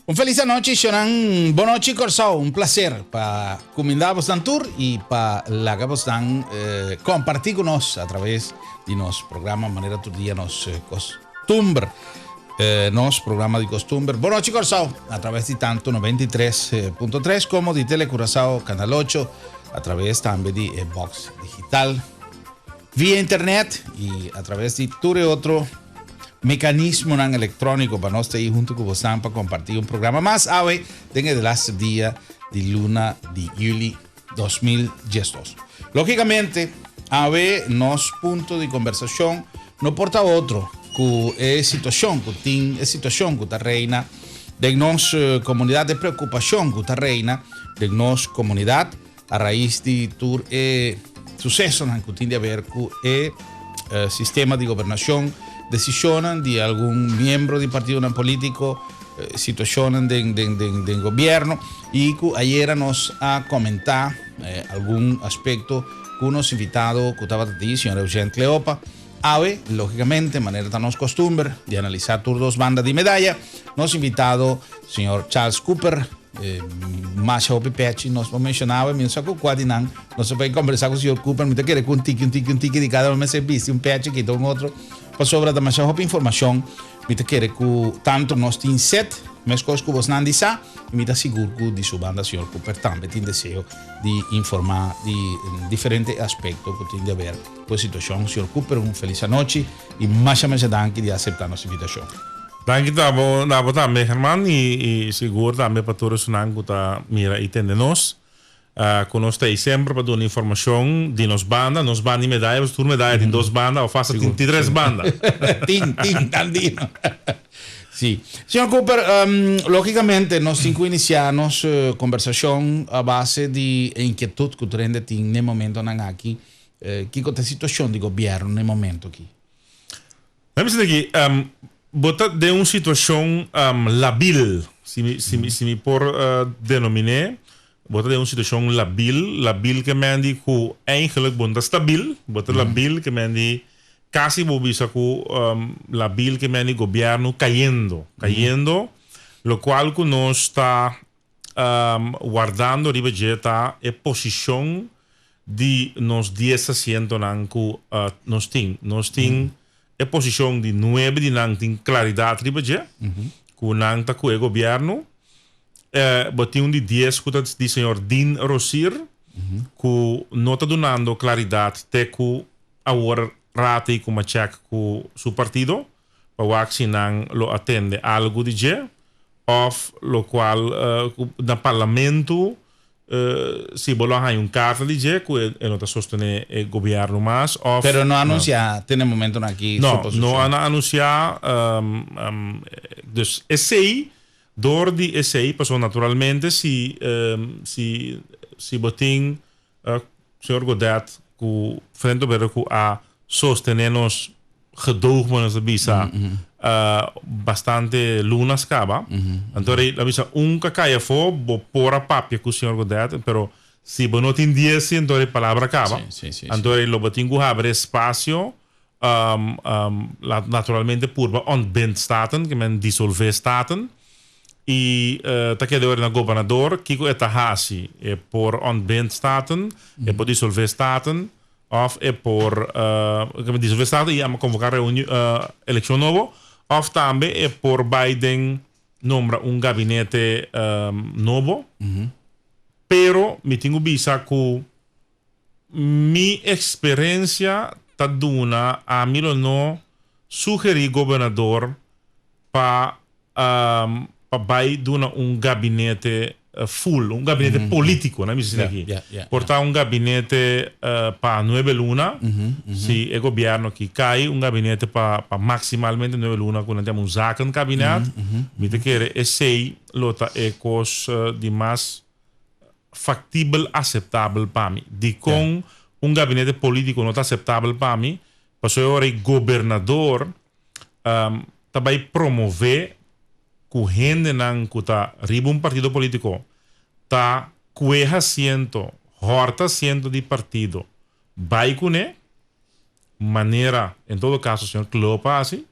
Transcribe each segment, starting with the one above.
Un feliz anochi, Shonan. Bon nochi, Corsou. Un placer pa cumindá bosnan tur y pa laga bosnan eh, compartí con nos a través di nos programa manera tur dia nos eh, costumber. Eh, nos programa di costumber. Bon nochi, Corsou. A través di tanto 93.3 como di Tele Curaçao, Canal 8, a través tambe di eh, Box Digital, via internet y a través di tur e otro mecanismonan electrónico pa nos ta ahí junto cu bosan pa compartir un programa mas awe den e laatste dia di luna di juli 2012. Lógicamente, awe nos punto di conversacion no por ta otro cu e situacion cu tin, e situacion cu ta reina den nos eh, comunidad, e preocupacion cu ta reina den nos comunidad a raiz di tur e sucesonan cu tin di haber cu e eh, sistema di gobernacion, decisionnan di algun miembro di partidonan politico, eh, situacionnan den, den, den, den gobierno y cu ayera nos a comenta eh, algun aspecto cu nos invitado cu tabata di, señor Eugene Cleopa. Awe, logicamente, manera ta nos costumber di analisa tur dos banda di medaya, nos invitado señor Charles Cooper, eh, masha hopi pechi nos por menciona awe, mi no sa cu cua di nan, nos a bay conversa cu señor Cooper, mi ta kere cu un tiki, un tiki, un tiki di cada un mester bisti un pechi, kita un otro, pasobra ta masha hopi informacion, mi ta kere cu tanto nos tin set, mescos cu bosnan di sa, y mi ta sigur cu di su banda señor Cooper tambe tin deseo di informa di diferente aspecto cu tin di haber cu e situacion. Señor Cooper, un feliz anochi y masha masha danki di acepta nos invitacion. Danki ta bo na bo tambe Herman y y sigur tambe pa tur esunnan cu ta mira y tende nos. Cu nos ta ey semper pa duna informacion di nos banda, nos banda di medaya, pasobra tur medaya tin dos banda of hasta tin tres banda. Tin, tin, tan dino. Si. Señor Cooper, logicamente nos tin cu inicia nos conversacion a base di e inquietud cu tur hende tin n'e momentonan aki. Kico ta e situacion di gobierno n'e momento aki? Laat mi sinti aki, bo ta den un situacion labil, si mi, si mi, si mi por denominé, bo ta den un situacion labil, labil ke men di ku eigenlijk bo no ta stabil, bo ta labil ke men di kasi bo bisa ku labil ke men di gobierno kayendo, kayendo, lokual ku nos ta wardando riba dje ta e posishon di nos dies asientonan ku nos tin. Nos tin e posishon di nuebe di nan tin klaridat riba dje, ku nan ta ku e gobièrnu. Bo tin un di dies ku ta di señor Dean Rosier, ku no ta dunando klaridat te ku awor rata i kuma chèk ku su partido. pa wak si nan lo atende algu di dje of lokual ku na parlamento si bo lo a haña un karta di dje ku e no ta sostené e gobièrnu mas of. Pero no a anunsiá te na e momentonan aki su posishon. No, no a anunsiá dus esei dor di esei pasobra naturalmente si si si bo tin Señor Godett cu Frente Obrero cu a sostene nos gedoog bo nos ta bisa bastante lunas caba. Anto rei a bisa un ca cay afo bo por a papia cu señor Godett pero si bo no tin dies si anto rei palabra caba. Anto rei lo bo tin cu habri espacio naturalmente purba ontbind Staten, ke men disolve Staten, i ta keda ora na gobernador kiko e ta hasi, e por ontbind Staten, e por disolve Staten, of e por disolve Staten i konvoká reunion elekshon nobo, of tambe e por bai den nombra un gabinete nobo, pero mi tin ku bisa ku Mi experencia ta duna ami lo no sugeri gobernador pa pa bai duna un gabinete full, un gabinete politico, na mi asina aki. Por ta un gabinete pa nuebe luna, si e gobierno aki cay, un gabinete pa pa maximalmente nuebe luna cu nan ta yama un zakenkabinet. Mi ta kere esey lo ta e cos di mas factibel aceptabel pa mi. Dicon un gabinete politico no ta aceptabel pa mi? Pasobra e ora e gobernador ta bai promove ku hendenan ku ta riba un partido politiko ta kue hasiento, hòrta asiento di partido bai kuné, manera en todo kaso señor Cleopa a hasi,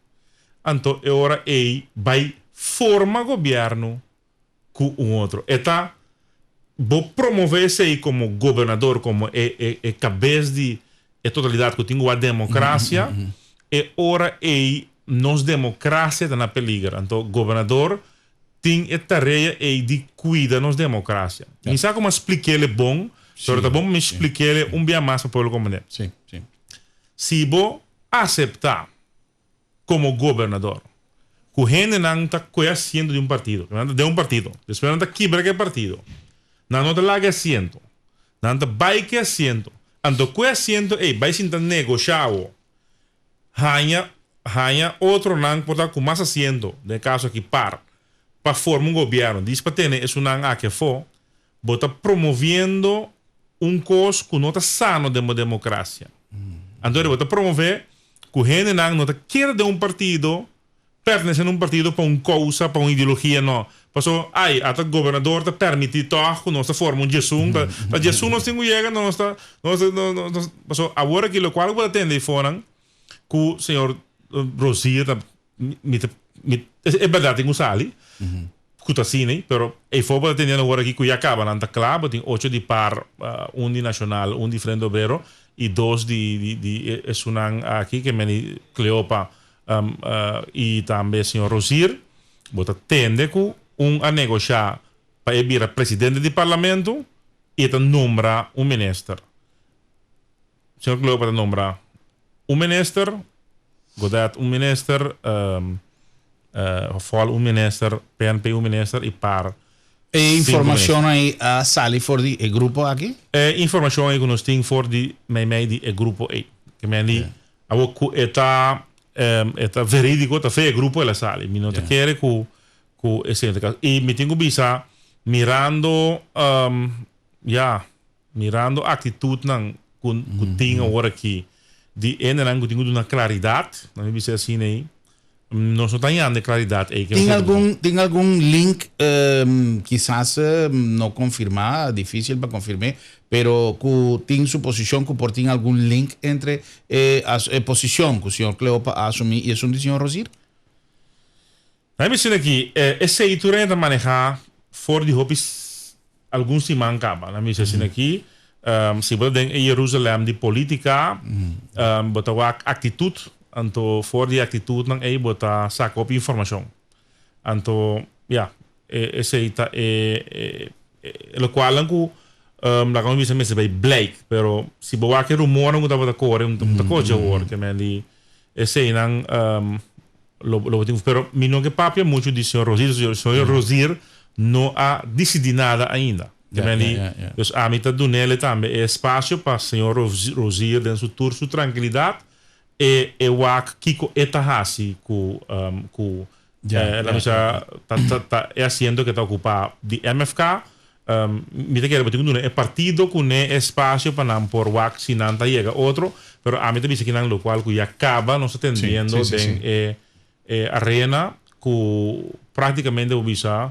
anto e ora ei bai forma gobièrnu ku un otro. E ta bo promove esei komo gobernador, komo e e e kabes di e totalidat ku tin ku wak demokrasia, e ora ei nos demokrasia ta na peliger. Anto gobernador tin e tarea ei di kuida nos demokrasia. Mi sa ku mi a splik'el e bon, pero ta bon pa mi splik'el e un bia mas pa pueblo komprende. Si bo aseptá komo gobernador ku hendenan ta koe asiento di un partido, nan ta den un partido, despues nan ta kibra ku e partido, nan no ta laga e asiento, nan ta bai ku e asiento, anto ku e asiento ei bai sinta negoshá awo, haña haña otronan por ta ku mas asiento, den e kaso aki par, pa forma un gobièrnu, dis pa tene esunnan aki afó, Bo ta promoviendo un kos ku no ta sano den bo demokrasia. Anto bo ta promove ku hendenan no ta kere den un partido, pertenese na un partido pa un kousa, pa un ideologia, no. Paso, ai, ata gobernador ta permiti tòg ku nos ta forma un djesun, ta ta djesun nos tin ku yega, nos ta, nos ta, nos, paso awor aki lokual ku bo ta tende eifonan ku señor Rozier ta Mi ta, mi, e berdad tin cu sali, cu ta asina, pero e for bo ta teniendo awor aki cu ya caba, nan ta cla, bo tin ocho di par, un di Nacional, un di Frente Obrero y dos di, di, di esunnan aki, ke meni Cleopa y tambe señor Rozier. Bo ta tende cu un a negosha pa e bira presidente di parlamento y e ta nombra un minister. Señor Cleopa ta nombra un minister, Godett un minister, Vol un minister, PNP un minister y par E informacion ahí a sali for di e grupo aki? E informacion ahí cu nos tin for di meimei di e grupo ey. Ke men di awo cu e ta e ta veridico, ta fe e grupo el a sali. Mi no ta kere cu cu esey ta caso. Y mi tin cu bisa mirando ya. Mirando actitudnan cu cu tin awor aki di hendenan cu tin cu duna claridad, nan mi bisa asina ei, nos no ta hañando e claridad ei. Tin algun tin algun link kisas no confirma, dificil pa confirm'é, pero cu tin suposicion cu por tin algun link entre e e posicion cu señor Cleopa a asumi y esun di señor Rozier? Nan mi sina ki esei tur hende ta maneha for di hopi algun siman kaba. Nan mi bisa asina ki si bo ta den e Jerusalem di politica bo ta wak actitud anto for di e actitudnan ei bo ta saka hopi informacion. Anto ya esei ta e lokualnan ku laga mi bisa mester bai blijk pero si bo wak e rumornan ku tabata kore un ta kochi awor ke men di Eseinan lo lo tin pero mi no ke papia mucho di señor Rozier, señor señor Rozier no a dicidi nada ainda. Te men di, dus ami ta dunele tambe e espacio pa señor Rozier den su tur su trankilidad e e wak kiko e ta hasi ku ku la misa ta ta ta e asiento ke ta ocupa di MFK. Mi ta kere bo tin ku duna e partido kuné espasio pa nan por wak si nan ta yega otro, pero ami ta bisa kinan lokual ku ya kaba nos ta tendiendo den e e arena ku praktikamente bo bisa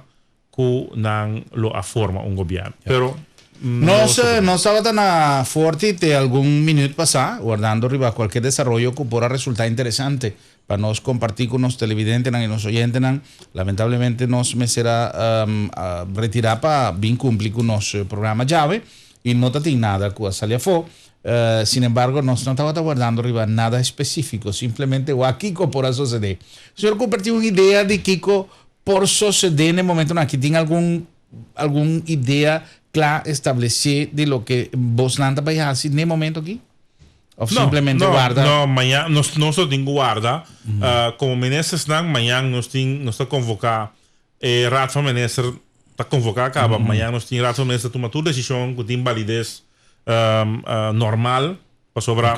ku nan lo a forma un gobièrnu. Pero Nos nos tabata na Forti te algun minüt pasá, wardando riba kualke desaroyo ku por a resultá interesante Pa nos comparti cu nos televidentenan y nos oyentenan. Lamentablemente nos mester a retira pa bin cumpli cu nos programa djawe y no ta tin nada cu a sali afo. Sin embargo nos no tabata wardando riba nada especifico, simplemente wak kico por a socede. Señor Cooper tin un idea di kico por socede n'e momentonan aki? Tin algun algun idea cla establece di loke bosnan ta bay haci n'e momento aki? Of No, simplemente no, warda? no, mañan nos nos lo tin ku warda. Komo ministersnan mañan nos tin nos ta konvoká E Raad van Minister ta convoca caba. Mañan nos tin Raad van Minister tuma tur decision cu tin validez normal pasobra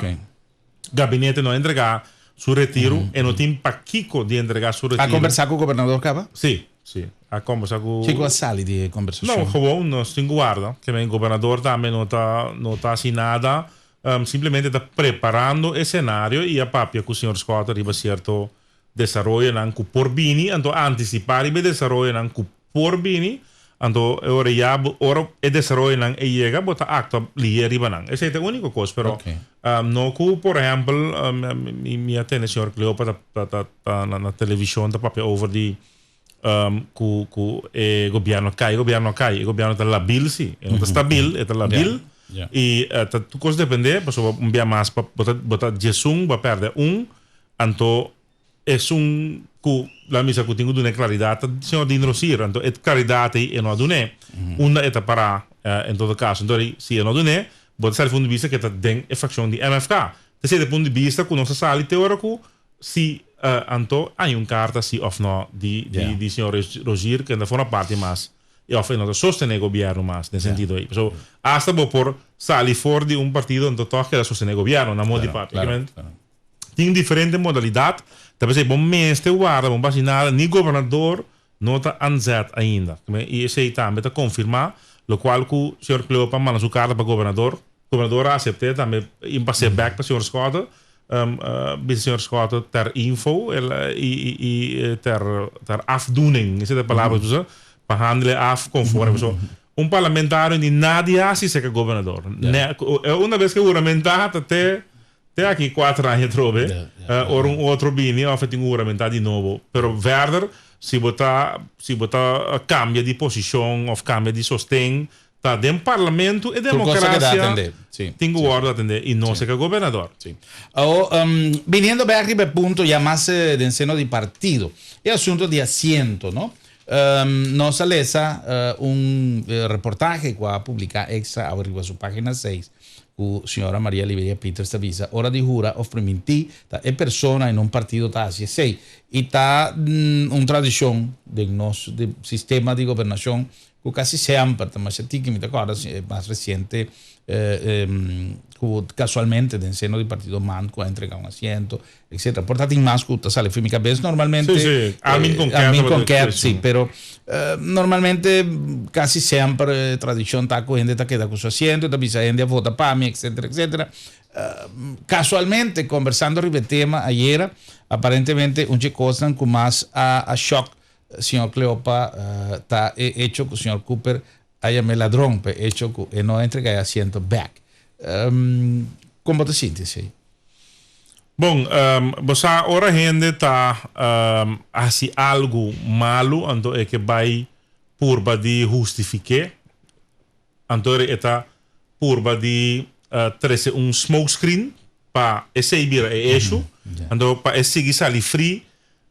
gabinete no a entrega su retiro e no tin pakico di entrega su retiro. A conversa cu gobernador caba? Si, si. A conversa cu. Kico a sali di e conversacion? No, gewoon nos tin cu warda. Ke men gobernador tambe no ta no ta haci nada. Simplemente ta preparando e scenario y a papia cu señor Schotte riba cierto desaroyonan ku por bini, anto antisipá riba e desaroyonan ku por bini, anto e ora ya bo ora e desaroyonan e yega bo ta aktua lihe riba nan. Esei ta e úniko kos, pero no ku por ehèmpel mi mi a tende señor Cleopa ta ta ta ta na televishon ta papia over di ku ku e gobièrnu a kai, e gobièrnu a kai, e gobièrnu ta labil si, e no ta stabil, e ta labil i ta tur kos dependé pasobra un bia mas pa bo ta bo ta djesun bo a pèrdè un. Anto esun ku la misa ku tin ku duna e klaridat ta señor Dean Rosier. Anto e klaridat ei e no a dun'é. Unda e ta pará en todo kaso. Anto si e no a dun'é, bo ta sali punto di bista ku e ta den e frakshon di MFK. Ta esei ta e punto di bista ku nos a sali te ora ku si anto hay un karta si òf no di di señor Rosier ku e ta forma parti mas òf e no ta sostené gobièrnu mas den sentido ei. Pasobra asta bo por sali for di un partido anto tòg keda sostené gobièrnu na modo di papia. Tin diferente modalidad, ta p'esei bo mester warda, bo basi nada, ni gobernador no ta aanzet ainda. Y esei tambe ta confirma locual cu señor Cleopa manda su carta pa gobernador, gobernador a acepte tambe y pas'e bek pa señor Schotte, bisa señor Schotte ter info y ter afdoening, esei ta e palabra cu usa, pa handele af conforme. So, un parlamentario ni nadie haci cerca gobernador. Una bes cu e huramenta ta te. Te aki cuater aña atrobe, ora un otro bini of e tin cu huramenta di nobo. Pero verder, si bo ta, si bo ta cambia di posicion of cambia di sosten, ta den parlamento e democracia tin cu wordo atende y no seca gobernador. Sí. Awo, biniendo bek riba e punto ya mas den seno di partido, e asunto di asiento, no? Nos a lesa un reportahe cu a publica Extra awe riba su pagina seis. Ku señora Maria Liberia Peters ta bisa, ora di hura of primintí ta e persona i no un partido ta hasi esei. I ta un tradishon den nos sistema di gobernashon ku kasi semper ta masha tiki, mi ta kòrda e mas resiente ku kasualmente den seno di partido man ku a entrega un asiento etcetera. Por ta tin mas ku ta sali for mi kabes normalmente. Sí, sí. Armin Konket Armin tabata Konket, sí, pero normalmente kasi semper e tradishon ta ku hende ta keda ku su asiento, ta bisa hende a vota pa mi, etcetera, etcetera. Kasualmente, kombersando riba e tema ayera, aparentemente un dje kosnan ku mas a a shòk señor Cleopa ta e echo ku señor Cooper a yam'é ladron pa e echo ku e no a entrega e asiento bèk. Kon bo ta sinti esei? Bon, bo sa ora hende ta hasi algu malu anto e ke bai purba di hustifik'é, anto e ta purba di trese un smoke screen pa esei bira e eshu, anto pa e sigui sali fri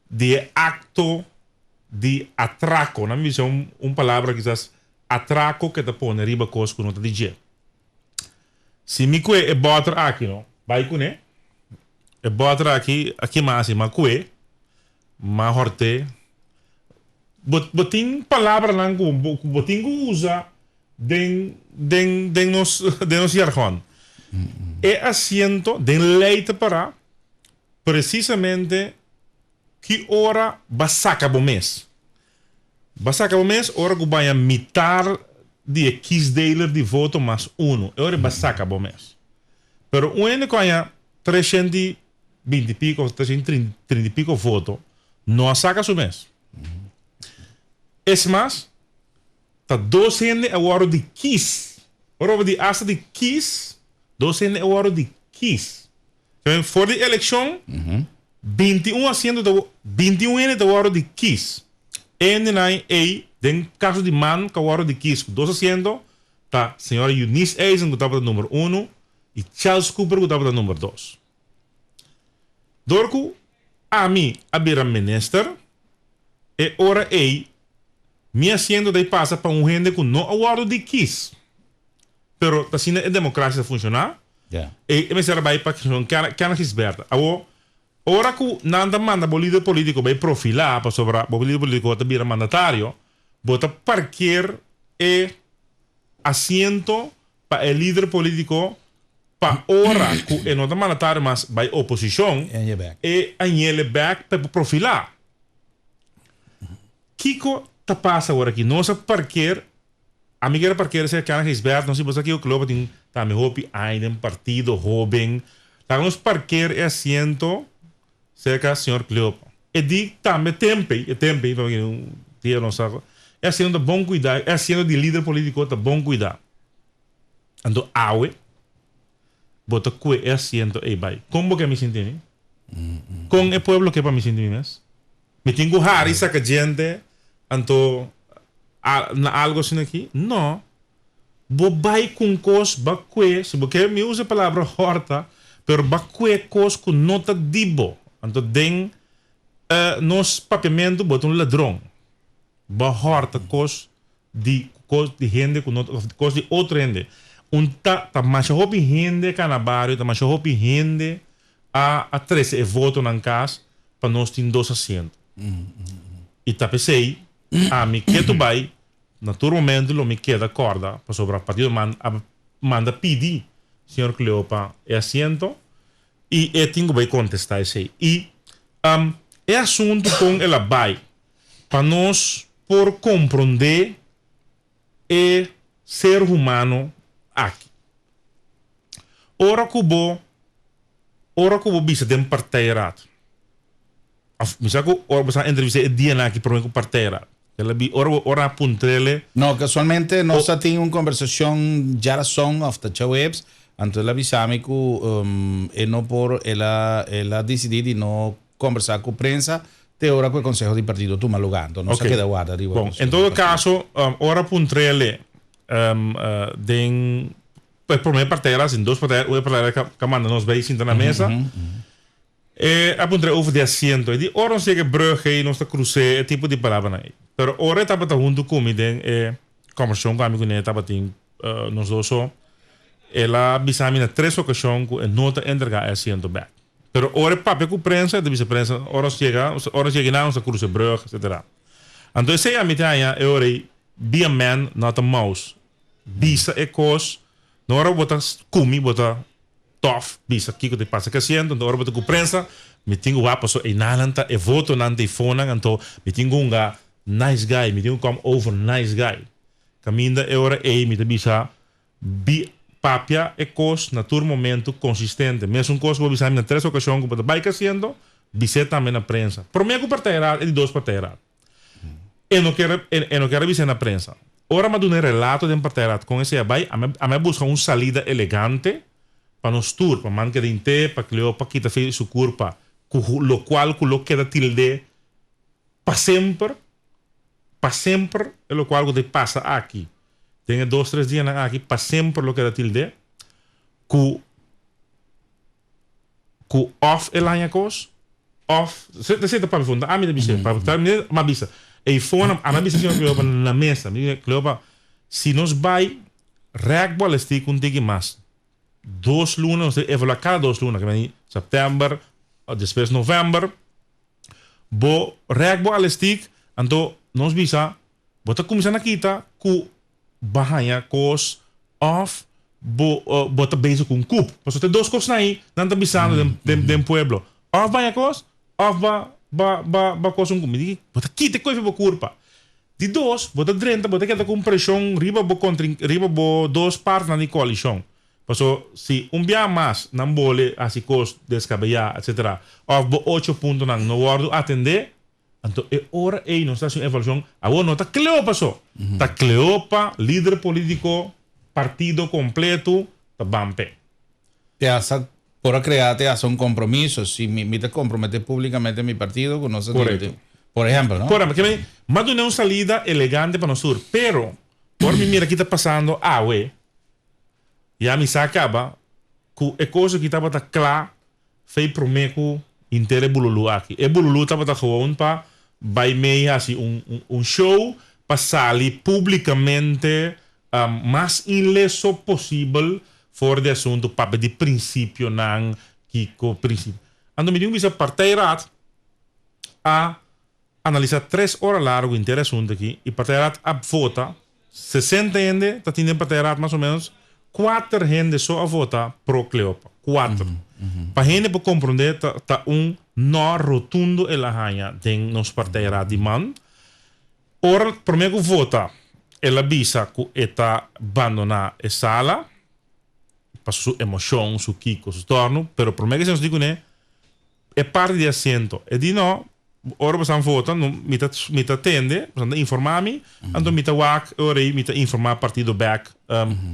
di e akto di atrako. Nan bisa un palabra kisas atrako ke ta pone riba kos ku no ta di dje. Si mi kue e bòter aki no, bai kuné. E bòter aki a kima asi, m'a kue, m'a hòrt'é. Bo bo tin palabranan ku bo ku bo tin ku usa den den den nos den nos jargon. E asiento den lei ta pará presisamente ki ora b'a saka bo mes. Ba saka bo mes ora ku baña mitar di e kiesdeler di voto mas uno. E ora ba saka bo mes. Pero un hende ku haña 320 i piko of 330 i piko voto no a saka su mes. Es mas, ta dos hende a wòrdu di kies. Ora bo di asta di kies, dos hende a wòrdu di kies. For di elekshon, 21 asiento ta 21 hende ta wòrdu di kies. E hendenan ei, den kaso di man ku a wòrdu di kies ku dos asiento, ta señora Eunice Eisen ku tabata number uno i Charles Cooper ku tabata number dos. Dor ku ami a bira minister, e ora ei mi asiento ta ei pasa pa un hende ku no a wòrdu di kies. Pero ta asina e demokrasia ta funshoná. E mester a bai pa Kenneth Gisberta. Awor. Ora ku nan ta manda bo lider polítiko bai profilá pasobra bo lider polítiko ta bira mandatario, bo ta parker e asiento pa e lider polítiko pa ora ku e no ta mandatario mas bai oposishon, e añele bèk pa e por profilá. Kiko ta pasa awor aki? Nos a parker, ami kier a parker esei Kenneth Gijsbert, no si bo sa kiko Cleopa tin tambe hopi aña den partido, hoben. Laga nos parker e asiento serka señor Cleopa. E di tambe tempey, e tempey, pa mi un dia nos a, e asiento ta bon cuida, e asiento di lider politico ta bon cuida. Anto awe bo ta cue e asiento ey bay. Con bo ke mi sinti mi? Con e pueblo ke pa mi sinti mi mes? Mi tin ku hari saka djente anto na algo asina aki? No. Bo bai ku un kos ba kue, si bo ke mi usa e palabra hòrta, pero ba kue kos ku no ta di bo. Anto den nos papiamentu bo ta un ladron. Bo a hòrta kos di kos di hende ku no ta kos di otro hende. Un ta ta masha hopi hende kana bario, ta masha hopi hende a a trese e votonan kas pa nos tin dos asiento. I ta p'esei ami ketu bai na tur momento lo mi keda kòrda pasobra partido man a manda pidi señor Cleopa e asiento i e tin ku bai kontestá esei. I e asuntu kon el a bai pa nos por komprondé e ser humano aki. Ora ku bo ora ku bo bisa den partijraad of mi sa ku ora bo sa entrevista e dianan aki prome ku partijraad el a bi ora bo ora a puntrele. No, kasualmente nos a tin un kombersashon djarason of ta djaweps, anto el a bisa mi ku e no por el a el a disidí di no Kombersá ku prensa te ora ku e konseho di partido tuma lugá. Anto nos a keda warda riba Bon, en todo kaso, ora puntr'ele den e promé partera, sin dos partera, un e partera ka manda nos bai sinta na mesa, e a puntr'e over di asiento. E di ora nos yega e brug ei, nos ta krus'é, e tipo di palabranan ei. Pero ora e tabata huntu ku mi den e kombersashon ku ami kuné tabatin nos dos so, el a bisa mi na tres okashon ku e no ta entregá e asiento bèk. Pero ora e papia ku prensa, e ta bisa prensa, ora nos yega, ora nos yega einan nos ta krusa e brug, etcetera. Anto esei ami ta haña e ora ei, be a man, not a mouse. Bisa e kos, no ora bo ta kumi bo ta tòf bisa kiko ta pasa ku asiento, anto ora bo ta ku prensa, mi tin ku wak pasobra einan nan ta e votonan ta e fonan, anto mi tin ku hunga nice guy, mi tin ku come over nice guy. Kaminda e ora ei mi ta bisa Bi papia e kos na tur momento konsistente. Mesun kos ku bo bisa mi na tres okashon ku bo ta bai kasiendo, bis'é tambe na prensa. Promé ku partij raad e di dos partij raad. E no ker e no ker a bis'é na prensa. Ora mi a duna e relato den partij raad kon esei a bai, ami a buska un salida elegante pa nos tur, pa man keda int'é, pa Cleo pa kita fe su kurpa ku lokual ku lo keda tild'é pa semper. Pa semper e lokual ku ta pasa aki den e dos tres dianan aki pa semper lo keda tilde ku ku òf e laña kos òf esei ta papia funda ami ta bisa papia mi a bisa ei fona ami a bisa señor Cleopa na mesa mi di Cleopa si nos bai rèk bo alestik un tiki mas dos luna nos ta evaluá kada dos luna ke meni sèptèmber despues novèmber bo rèk bo alestik anto nos bisa Bo ta kuminsá na kita ku bo a haña kos òf bo bo ta bezig ku un kùp. Pasobra te dos kosnan ei nan ta bisando den den den pueblo. Òf bo haña kos òf bo bo bo bo a kos un kùp. Mi di bo ta kita e kos for bo kurpa. Di dos, bo ta drenta bo ta keda ku un preshon riba bo kontrin riba bo dos partnan di koalishon. Pasobra si un bia mas nan bole hasi kos deskabeyá etsetera òf bo ocho puntonan no wòrdu atendé, Anto e ora ei nos ta hasi un evaluashon, awor no ta Cleopa so, ta Cleopa, lider politico, partido completo ta ban p'e. Te hasta por a crea te hasta un compromiso, si mi mi ta compromete publicamente mi partido cu nos ta Correcto. Por ehempel, no? Por ehempel, ke mi m'a duna un salida elegante pa nos tur, pero ora mi mira ki ta pasando awe, ya mi sa caba cu e cos aki tabata cla Fei promé ku henter e bululu aki. E bululu tabata gewoon pa bai mei hasi un un show pa sali publikamente mas inleso posibel for di asuntu papia di prinsipionan kiko prinsipio. Anto mi tin ku bisa partijraad a analisá tres ora largu henter e asuntu aki i partijraad a vota, 60 hende ta tin den partijraad mas o ménos, kuater hende so a vota pro Cleopa. Kuater. Pa hende por komprondé ta ta un nò rotundo el a haña den nos partijraad di man. Ora promé ku vota el a bisa ku e ta bandoná e sala pa su emoshon, su kiko, su torno, pero promé ku esei nos di kuné e parti di asiento. E di no, ora bosan vota no mi ta mi ta tende, bosan ta informá mi, anto mi ta wak e ora ei mi ta informá partido bèk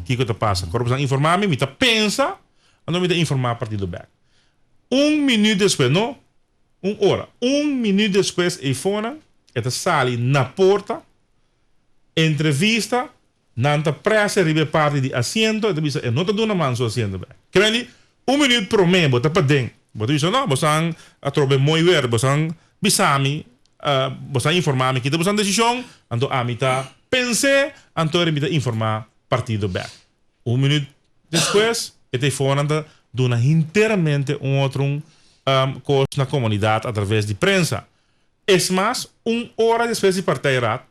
kiko ta pasa. Ora bosan informá mi, mi ta pensa, anto mi ta informá partido bèk. Un minüt despues, no Un ora. Un minuut despues eifonan e ta sali na porta, entrevista, nan ta presa riba e parti di asiento, e ta bisa e no ta duna man su asiento bek. Ke men di, un minuut prome bo ta paden, bo ta bisa no, bosan atrobe mooi weer, bosan bisa mi, bosan informa mi kita bosan desishon, anto ami ta pens'e, anto mi ta informa partido bek. Un minuut Despues e teifonnan ta duna hinteramente un otro un kos na komunidat atraves di prensa. Es mas, un ora despues di partijraad,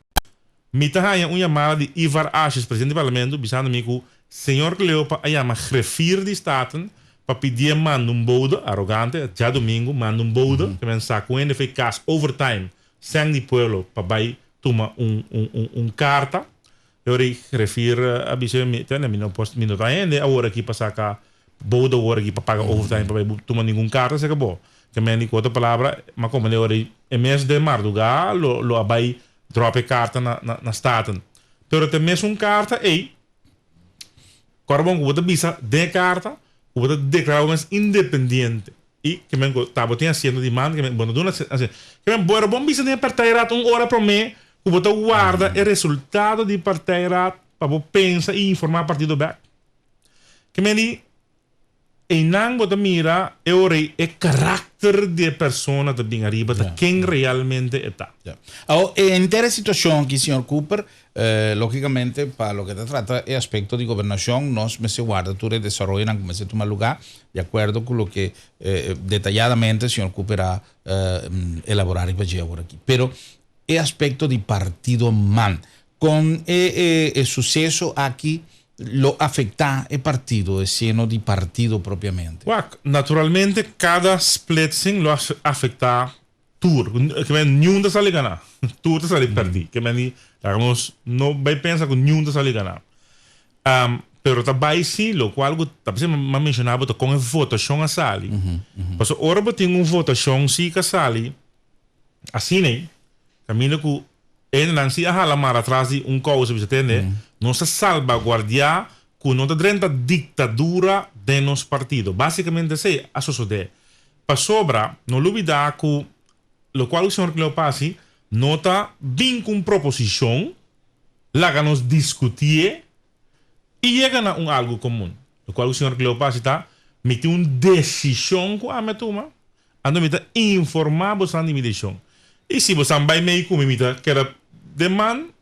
mi ta haña un yamada di Ivar Asjes, presidente di parlamento, bisando mi ku señor Cleopa a yama grefir di Staten pa pidié manda un bode, arogante, djadumingu, manda un bode, ke men sa ku hende fei kas overtime, sèn di pueblo pa bai tuma un un un karta. E ora ei grefir a bisa mi, Tene, mi no por, mi no ta hende awor aki pa saka bouda awor aki pa paga overtime pa bai tuma ningun karta seka bo. Ke men di ku otro palabra, m'a komprende ora ei e mes den mardugá lo lo a bai dròp e karta na na na Staten. Pero ta e mesun karta ei, kòrda bon ku bo ta bisa den e karta ku bo ta deklará bo mes independiente. I ke men ku ta bo tin asiento di man, ke men bo no duna asiento. Ke men bo era bon bisa den e partijraad un ora promé ku bo ta warda e resultado di partijraad pa bo pensa i informá partido bèk. Ke men di einan bo ta mira e ora ei e karakter di e persona ta bin ariba ta ken realmente e ta. Awor e henter e situashon aki señor Cooper Lógicamente, pa loke ta trata e aspecto di gobernacion, nos mester warda tur e desaroyonan cu mester tuma lugar, di acuerdo cu loke detayadamente señor Cooper a elabora riba dje awor aki. Pero e aspecto di partido man, con e e suceso aki lo afecta e partido, e seno di partido propiamente? Wak, naturalmente cada splitsing lo afecta Tur, ke men niun ta sali gana. Tur ta sali pèrdí. Ke men di, laga nos no bai pensa ku niun ta sali gana. Pero ta bai sí, lokual ku ta p'esei mi a menshoná bo ta kon e votashon a sali. Pasobra ora bo tin un votashon sí ku a sali asina ei, kaminda ku e hendenan sí a hala mara atras di un kousa bisa tende, nos ta salbaguardiá ku no ta drenta diktadura den nos partido. Básikamente esei a sosodé. Pasobra, no lubidá ku lokual ku señor Cleopa hasi no ta bin ku un proposishon, laga nos diskutié i yega na un algu komun. Lokual ku señor Cleopa hasi ta, mi tin un desishon ku ami a tuma, anto mi ta informá bosan di mi desishon. I si bosan bai mei ku mi, mi ta keda den man.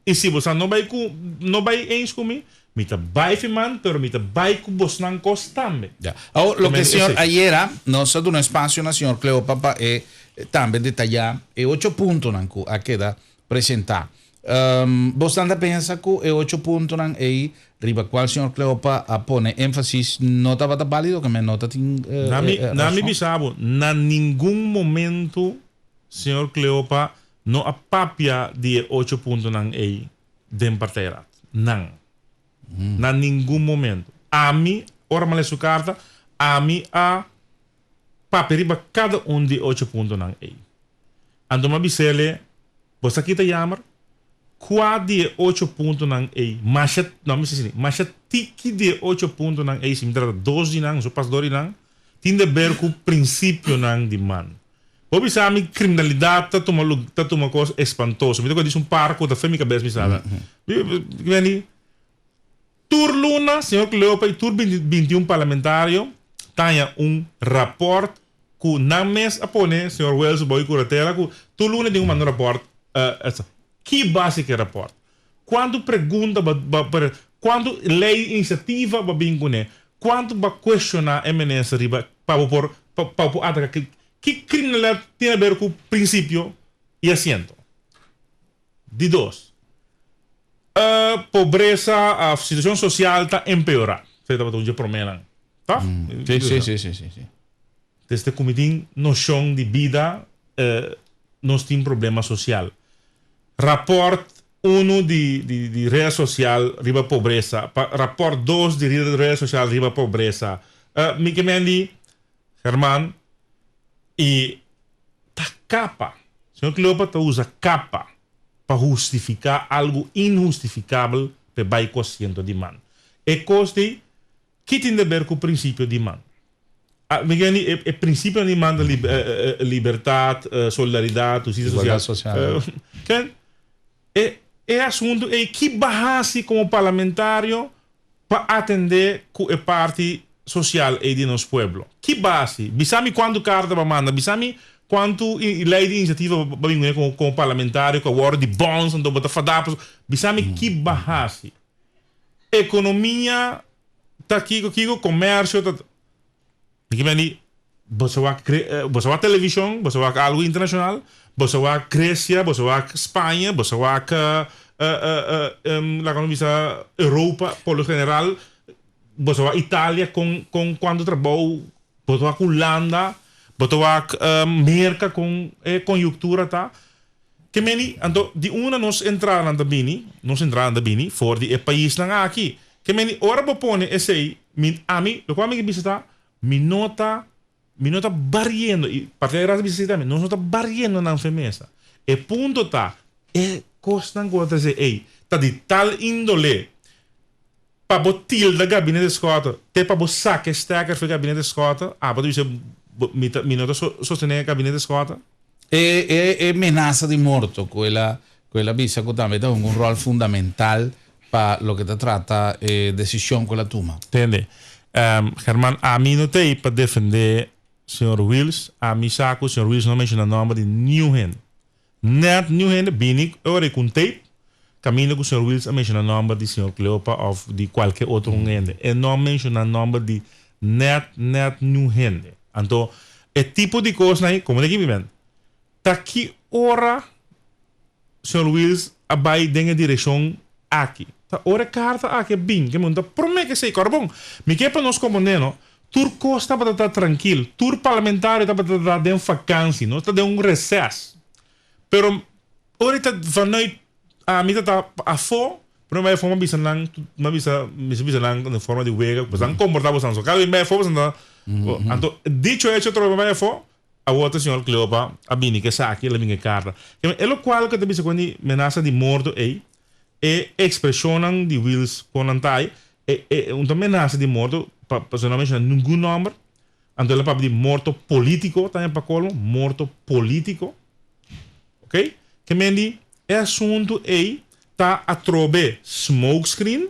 I si bosan no bai ku, no bai eens ku mi, mi ta bai fi man, pero mi ta bai ku bosnan kos tambe. Ya. Awor, loke señor ayera, nos a duna espasio na señor Cleopa pa e tambe detayá e ocho puntonan ku a keda presentá. Bosnan ta pensa ku e ocho puntonan ei riba kual señor Cleopa a pone énfasis no tabata bálido, ke men no ta tin Na mi, na mi rason? bisa bo, na ningun momento señor Cleopa No a papia di e ocho puntonan ei den partijraad. Nan. Na ningun momento. Ami, ora mi a lesa su karta, ami a papia riba kada un di e ocho puntonan ei. Anto mi a bis'ele, Bo sa kita yamer? Kua di e ocho puntonan ei, masha, no, mi sa asina, masha tiki di e ocho puntonan ei, si mi trata dos di nan, so pas dos di nan, tin de ber ku prinsipionan di man. Bo bisa mi kriminalidat ta tuma lu ta tuma kos espantoso. Mi ta kue dis un par ku ta fe mi kabes mi sa. Weni, tur luna señor Cleopa i tur 21 parlamentario ta haña un rapòrt ku nan mes a pone señor Wells bou di kuratela ku tur luna tin ku manda un rapòrt. Ki base ki e rapòrt? Kuantu pregunta bo bo kuantu lei inisiativa bo a bin kuné? Kuantu bo a kuestioná e minister riba pa bo por. pa pa bo ataka ki kriminalidat tin haber ku prinsipio i asiento? Di dos, pobresa of situashon sosial ta empeorá. Esei tabata un dje proménan, tòg? Sí, sí, sí, sí, sí, sí. Desde ku mi tin noshon di bida, nos tin problema sosial. Rapòrt unu di di rea sosial riba pobresa, pa rapòrt dos di rea sosial riba pobresa. Mi ke men di, Herman, i ta kapa. Señor Cleopa ta usa kapa pa hustifiká algu inhustifikabel p'e bai ku asiento di man. E kos di ki tin de ber ku prinsipio di man? Mi ke di e prinsipionan di man ta libertat, solidaridat, hustisia Igualdad sosial. Ken e e asuntu ei ki ba hasi komo parlamentario pa atendé ku e parti sosial ei di nos pueblo? Ki basi? Bisa mi kuantu karta bo a manda, bisa mi kuantu lei di inisiativa bo a bin kuné komo parlamentario ku a wòrdu di bòns anto bo ta fadá pasobra bisa mi ki ba hasi? Ekonomia ta kiko kiko, komersio ta Mi ke meni boso wak boso wak televishon, boso wak algu internashonal, boso wak Gresia, boso wak Spaña, boso wak laga nos bisa Europa por lo general, boso wak Italia kon kon kuantu trabou, boso wak Hulanda, boso wak Merka kon e konyuktura ta. Ke meni anto di unda nos entradanan ta bini? Nos entradanan ta bini for di e paisnan aki. Ke meni ora bo pone esei, mi, ami, lokual mi ke bisa ta, mi no ta, mi no ta bariendo, i Partido de Gracia bisa esei tambe, nos no ta bariendo nan fe mesa. E punto ta, e kosnan ku bo ta trese ei ta di tal indole pa bo tilda Gabinete Schotte, te pa bo saka e stekker for Gabinete Schotte, abo ta bisa mi ta, mi no ta sostené Gabinete Schotte. E e e menasa di morto ku el a ku el a bisa ku tambe ta hunga un ròl fundamental pa loke ta trata e desishon ku el a tuma. Tende, German, ami no ta ei pa defendé señor Wiels, ami sa ku señor Wiels no a menshoná nòmber di niun hende. Nèt niun hende bini e ora ei ku un tape kaminda ku señor Wiels a menshoná nòmber di señor Cleopa òf di kualke otro un hende. E no a menshoná nòmber di nèt nèt niun hende. Anto e tipo di kosnan ei, komo ta kibi men? Ta ki ora señor Wiels a bai den e direkshon aki? Ta ora e karta aki a bin ke men ta promé ke esei. Kòrda bon, mi ke pa nos komprondé no, tur kos tabata ta trankil, tur parlamentario tabata ta den fakansi, nos ta den un reses. Pero ora ta vanuit ami ta ta afó, promé bai afó mi a bisa nan, mi a bisa, mi a bisa nan den forma di wega, boso nan komportá boso nan so. Kada bes mi bai afó boso nan ta, anto dicho hecho atrobe mi bai afó, Awor ta señor Cleopa a bini ku esaki, el a bini ku e karta. E lokual ku ta bisa ku e menasa di morto ei, e ekspreshonnan di Wiels kon nan ta ei, e e un ta menasa di morto, pa pasobra no a menshona ningun nòmber, anto el a papia di morto polítiko tambe pa kolmo, morto polítiko. Oké? Ke men di e asuntu ei ta atrobe smokescreen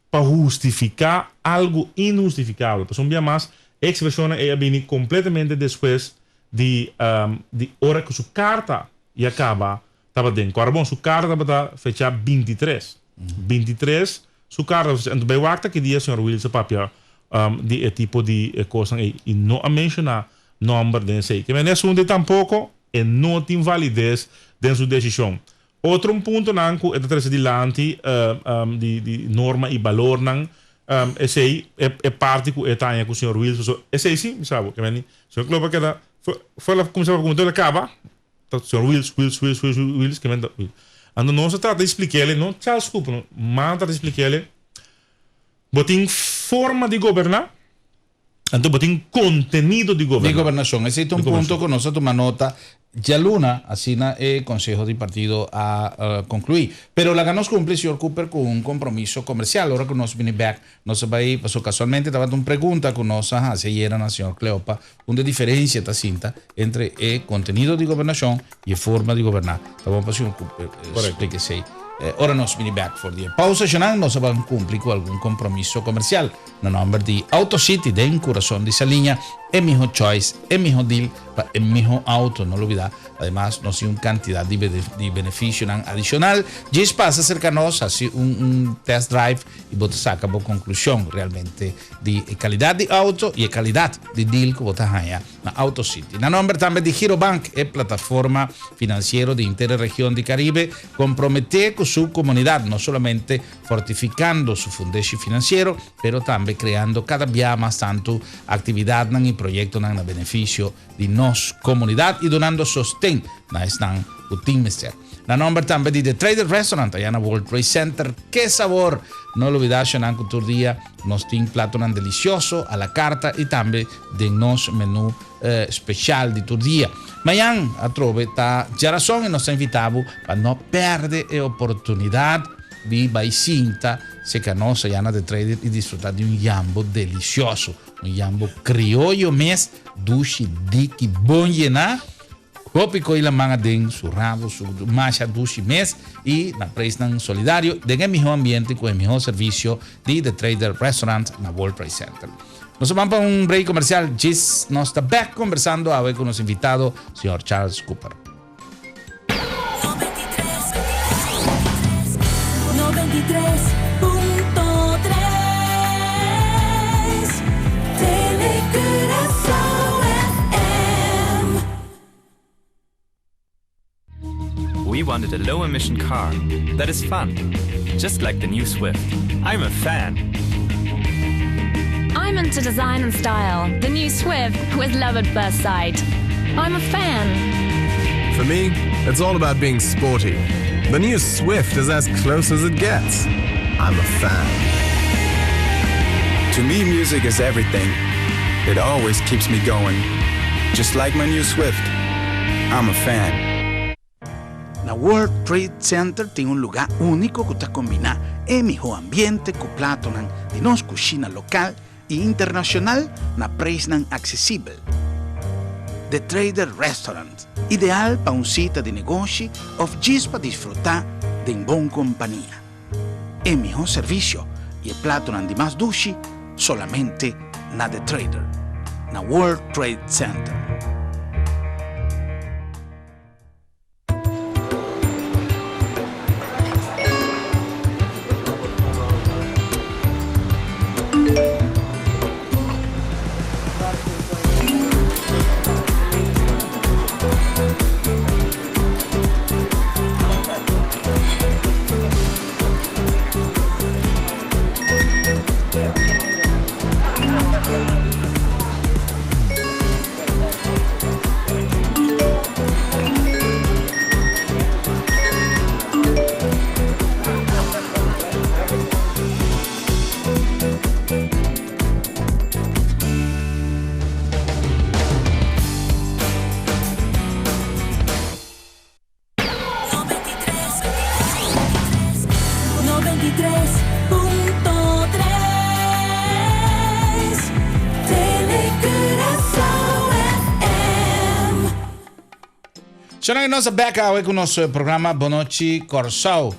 pa hustifiká algu inhustifikabel. Pasobra un bia mas e ekspreshonnan ei a bini kompletamente despues di di ora ku su karta ya kaba Tabatin. Kòrda bon, su karta tabata fechá bintitres. Bintitres su karta tabata fechá. Anto bai wak ta ki dia señor Wiels a papia di e tipo di e kosnan ei i no a menshoná nòmber den esei. Ke mende asuntu ei tampoko e no tin valides den su desishon. Otro un puntonan ku e ta trese dilanti di di norma i balornan esei e parti ku e ta haña ku señor Wiels pasobra esei si mi sa bo. Ke mende señor Klopa keda for el a kuminsá papia ku mi tur el a kaba. Ta señor Wiels, Wiels, Wiels, Wiels, Wiels, ke men ta Wiels. Anto nos a trata di splik'é, no Charles Cooper, no, man a trata di splik'é, bo tin forma di goberná, anto bo tin kontenido di goberná. Di gobernashon. Esei ta un punto ku nos a tuma nota djaluna, asina e konseho di partido a konkluí. Pero laga nos kumpli, señor Cooper, ku un kompromiso komersial. Ora ku nos bini bèk, nos a bai, pasobra kasualmente tabata un pregunta ku nos a hasi ayera na señor Cleopa, Unda e diferencia ta sinta entre e contenido di gobernacion y e forma di goberna. Ta bon pa señor Cooper splica esey. Ora nos bini bek for di e pausa eshanan nos a ban cumpli cu algun compromiso comercial. Na nomber di Auto City den curason di Saliña. E miho choice, e miho deal pa e miho auto, no lubida. Ademas nos tin un cantidad di di beneficionan adicional. Djis pasa cerca nos, haci un un test drive y bo ta saca bo conclusion realmente di e calidad di auto y e calidad di deal cu bo ta haya na Auto City. Na nomber tambe di Girobank, e plataforma financiero di henter e region di Caribe, compromete cu su comunidad, no solamente fortificando su fundeshi financiero, pero tambe creando cada bia mas tantu actividadnan y proyectonan na beneficio di nos comunidad y dunando sosten na esnan cu tin mester. Na nomber tambe di The Trader Restaurant allá na World Trade Center. Ke sabor! No lubida shonan cu tur dia nos tin platonan delicioso a la carta y tambe den nos menu special di tur dia. Mañan atrobe ta djarason y nos ta invita bo pa no perde e oportunidad di bay sinta seca nos allá na The Trader y disfruta di un yambo delicioso. Un yambo crioyo mes, dushi, diki, bon yena. Hopi ko'i laman aden su rabo, su masha dushi mes y na prijsnan solidario den e miho ambiente cu e miho servicio di The Trader Restaurant na World Trade Center. Nos a ban pa un break comercial, djis nos ta bek conversando awe cu nos invitado señor Charles Cooper. We wanted a low emission car that is fun, just like the new Swift. I'm a fan. I'm into design and style. The new Swift was love at first sight. I'm a fan. For me, it's all about being sporty. The new Swift is as close as it gets. I'm a fan. To me, music is everything. It always keeps me going. Just like my new Swift. I'm a fan. Na World Trade Center tin un lugá úniko ku ta kombiná e mihó ambiente ku platonan di nos kushina lokal i internashonal na preisnan aksesibel. The Trader Restaurant, ideal pa un sita di negoshi òf djis pa disfrutá den bon kompania. E mihó servisio i e platonan di mas dushi solamente na The Trader, na World Trade Center. Shona nos a bek awe ku nos programa Bonochi Kòrsou.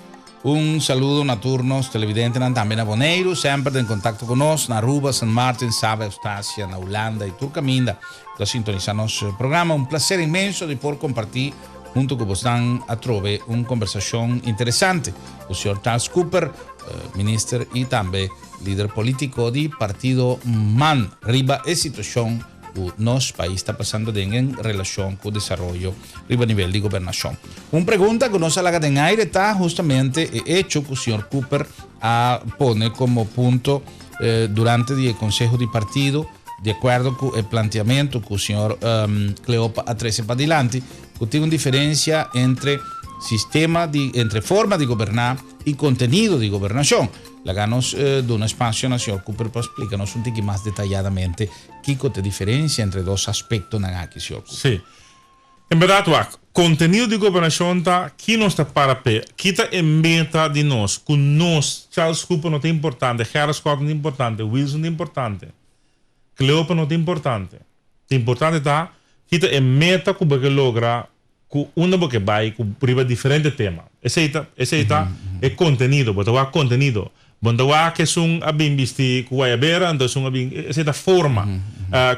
Un saludo na tur nos televidentenan tambe na Boneiru, semper den kontakto ku nos, na Aruba, San Martin, Saba, Eustacia, na Hulanda i tur kaminda ta sintonisa nos programa. Un plaser inmenso di por kompartí Hunto cu bosnan atrobe un conversacion interesante cu señor Charles Cooper, minister y tambe lider politico di partido man riba e situacion cu nos pais ta pasando den en relacion cu desaroyo riba nivel di gobernacion. Un pregunta cu nos a laga den aire ta justamente e hecho cu señor Cooper a pone como punto durante di e conseho di partido, Di akuerdo ku e planteamentu ku señor Cleopa a trese padilanti, ku tin un diferensia entre sistema di entre forma di goberná i kontenido di gobernashon. Laga nos duna espasio na señor Cooper pa splika nos un tiki mas detayadamente kiko ta e diferensia entre e dos aspektonan aki, señor Cooper. Sí. En bèrdat wak, kontenido di gobernashon ta ki nos ta para p'e, ki ta e meta di nos, ku nos, Charles Cooper no ta importante, Gerrit Scott no ta importante, Wilson no ta importante, Cleopa no ta importante. Ta importante ta ki ta e meta ku bo ke logra, ku unda bo ke bai ku riba diferente tema. Esei ta, esei ta e kontenido, bo ta wak kontenido. Bo no ta wak esun a bin bisti ku guayabera, anto esun a bin, esei ta forma.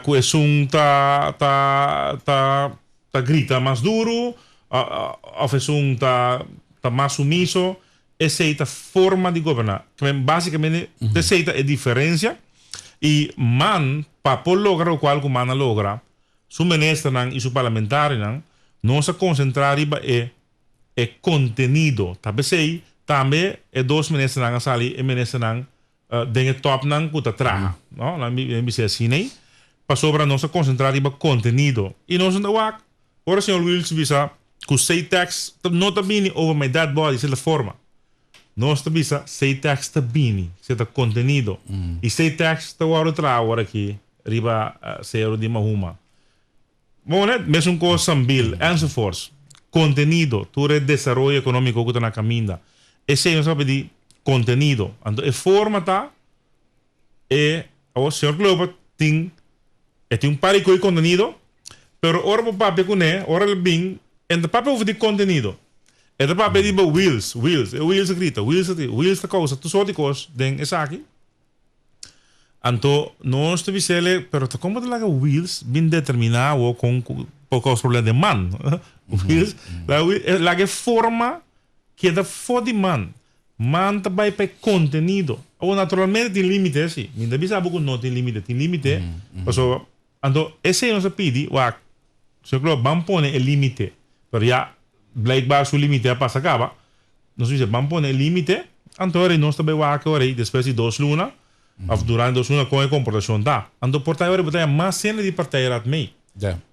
Ku esun ta ta ta ta grita mas duru òf esun ta ta mas sumiso, esei ta forma di goberná. Básikamente esei ta e diferensia i man pa por logra lokual ku man a logra, su ministernan i su parlamentarionan, nos a konsentrá riba e e kontenido. Ta p'esei tambe e dos ministernan a sali e ministernan den e tòpnan ku ta traha, no? Nan mi bisa asina ei, pasobra nos a konsentrá riba kontenido. I nos no ta wak ora señor Wiels bisa ku Ctex no ta bini over my dead body, sierta forma. Nos ta bisa Ctex ta bini, sierta kontenido. I Ctex ta wòrdu traha awor aki riba Sero di Mahuma. Bon, net mesun kos Sambil, enzovoorts. Kontenido, tur e desaroyo ekonómiko ku ta na kaminda. Esei nos a papia di kontenido. Anto e forma ta e, awor señor Cleopa tin, e tin un par di koe kontenido, pero ora bo papia kuné, ora el bin, e no ta papia over di kontenido. E ta papia riba wheels, wheels, e wheels a grita, wheels a wheels ta kousa tur sort di kos den esaki. Anto nos ta bis'ele, pero ta kon bo ta laga Wiels bin determiná awor kon ku por kousa problema den man? Wiels, laga laga e forma keda for di man. Man ta bai pa e kontenido. Awor naturalmente tin límite si. Mi ta bisa bo ku no tin límite, tin límite pasobra anto esei nos a pidi, wak, señor Klopp ban pone e límite, pero ya blijkbaar su límite a pasa kaba. Nos bisa ban pone e limite, anto ora nos ta bay wak ora despues di dos luna of durante dos luna con e comportacion ta. Anto por ta ora bo ta haya mas hende di partijraad mee.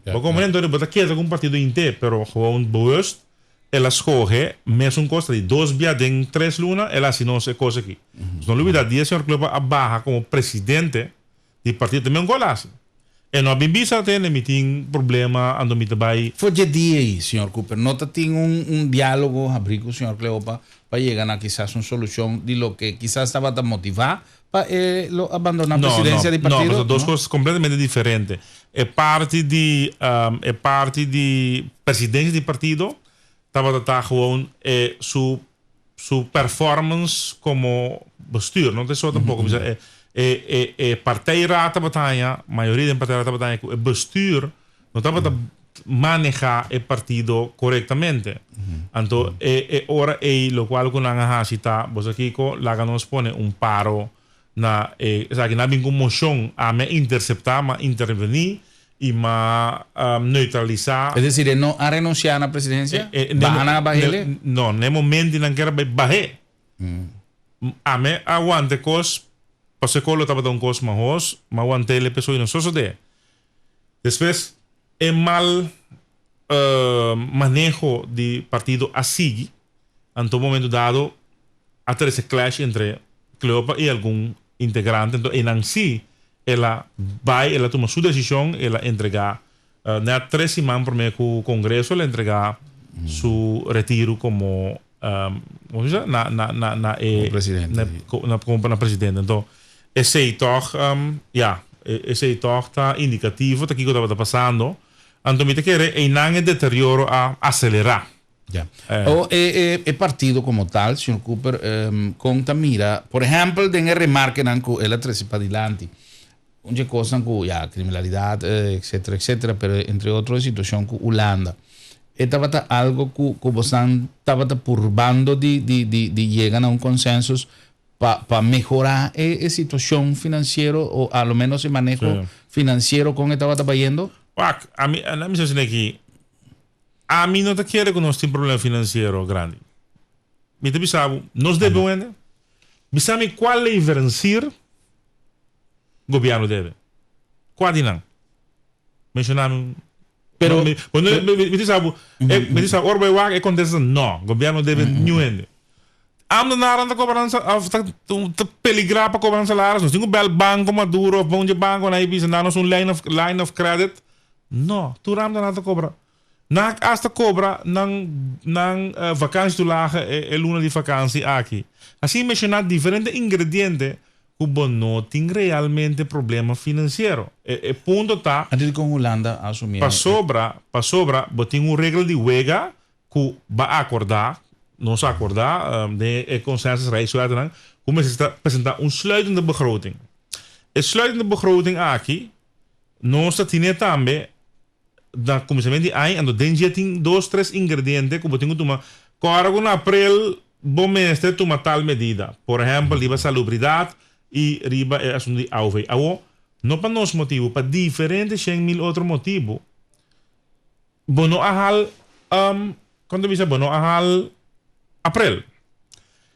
Bo comprende? Anto ora bo ta keda cu un partido inte, pero gewoon bewust el a scoge mesun cos ta di dos bia den tres luna el a haci nos e cos aki. Nos no lubida dia señor Klopa a baha como presidente di partido tambe un cos el a haci. E no a bin bisa tende mi tin problema anto mi ta bai. For dje dia ei, señor Cooper, no ta tin un un dialogo habrí ku señor Cleopa pa yega na kisas un solushon di loke kisas tabata motivá pa e lo abandoná No, no, presidensia di no, partido? pasobra dos No? kos kompletamente diferente. E parti di e parti di presidensia di partido tabata ta gewoon e su su performance como bestuur no ta eso tampoco bisa e e e e partijraad tabata haña mayoria den partijraad tabata haña cu e bestuur no tabata maneha e partido corectamente anto e e ora ey locual cu nan a haci ta bo sa kico laga nos pone un paro na e esaki nan a bin cu mocion ami a intercepta mi a interveni y m'a neutralisa. Es decir, e no a renuncia na presidencia? Baha nan a bahele? No, na e momento nan kier a bay bahe. Ami a wanta e cos, pasobra e cos lo tabata un cos mahos, m'a want'el pasobra no sosode. Despues e mal maneho di partido a sigui, anto un momento dado a trece clash entre Cleopa y algun integrante, anto eynan si El a bai, el a tuma su desishon, el a entregá nèt tres siman promé ku kongreso el a entregá su retiru komo komo se bisa na na na na e Komo presidente, na si. na komo na presidente. Anto esei tòg ya esei tòg ta indikativo ta kiko tabata pasando. Anto mi ta kere einan e deterioro a aselerá. Ya. O e e e partido como tal, señor Cooper, con ta mira, por ehempel, den e remarkenan cu el a trece padilanti, un dje cosnan cu, ya, criminalidad, etcetera, etcetera, pero entre otro e situacion cu Hulanda. E tabata algo cu cu bosnan tabata purbando di di di di yega na un consensus pa pa mehora e e situacion financiero o a lo menos e maneho financiero con e tabata bayendo? Wak, ami, ami sa asina aki, Ami no ta kere ku nos tin problema finansiero grandi. Mi ta bisa bo, nos debe un hende. Bisa mi kua leverancier gobièrnu debe. Kua di nan? Menshona mi un. Pero, Mi, bo no, mi, mi ta bisa bo, e, mi ta bisa ora bo e wak e kontesta no, gobièrnu debe niun hende. Ambtenaren ta kobra nan sa, of ta, ta peligra pa kobra nan salaris. Nos tin ku bèl banko Maduro of bon dje bankonan i bisa nan nos un line of, line of credit. No, tur ambtenaar ta kobra. Nan a hasta kobra nan nan vakansietoelage e luna di vakansi aki. Asina menshoná diferente ingrediente ku bo no tin realmente problema finansiero. E e punto ta. Antes di kon Hulanda a asumí e. Pasobra, pasobra bo tin un regla di wega ku bo a akordá, nos a akordá den e consensus Rijkswetnan, Ku mester ta presentá un sluitende begroting. E sluitende begroting aki nos ta tine tambe na kuminsamentu di aña, anto den dje tin dos tres ingrediente ku bo tin ku tuma. Kòrda ku na aprel bo mester tuma tal medida, por ehèmpel riba salubridat i riba e asuntu di AOV. Awor, no pa nos motibu, pa diferente 100.000 otro motibu, bo no a hal, kon ta bisa, bo no a hal aprel.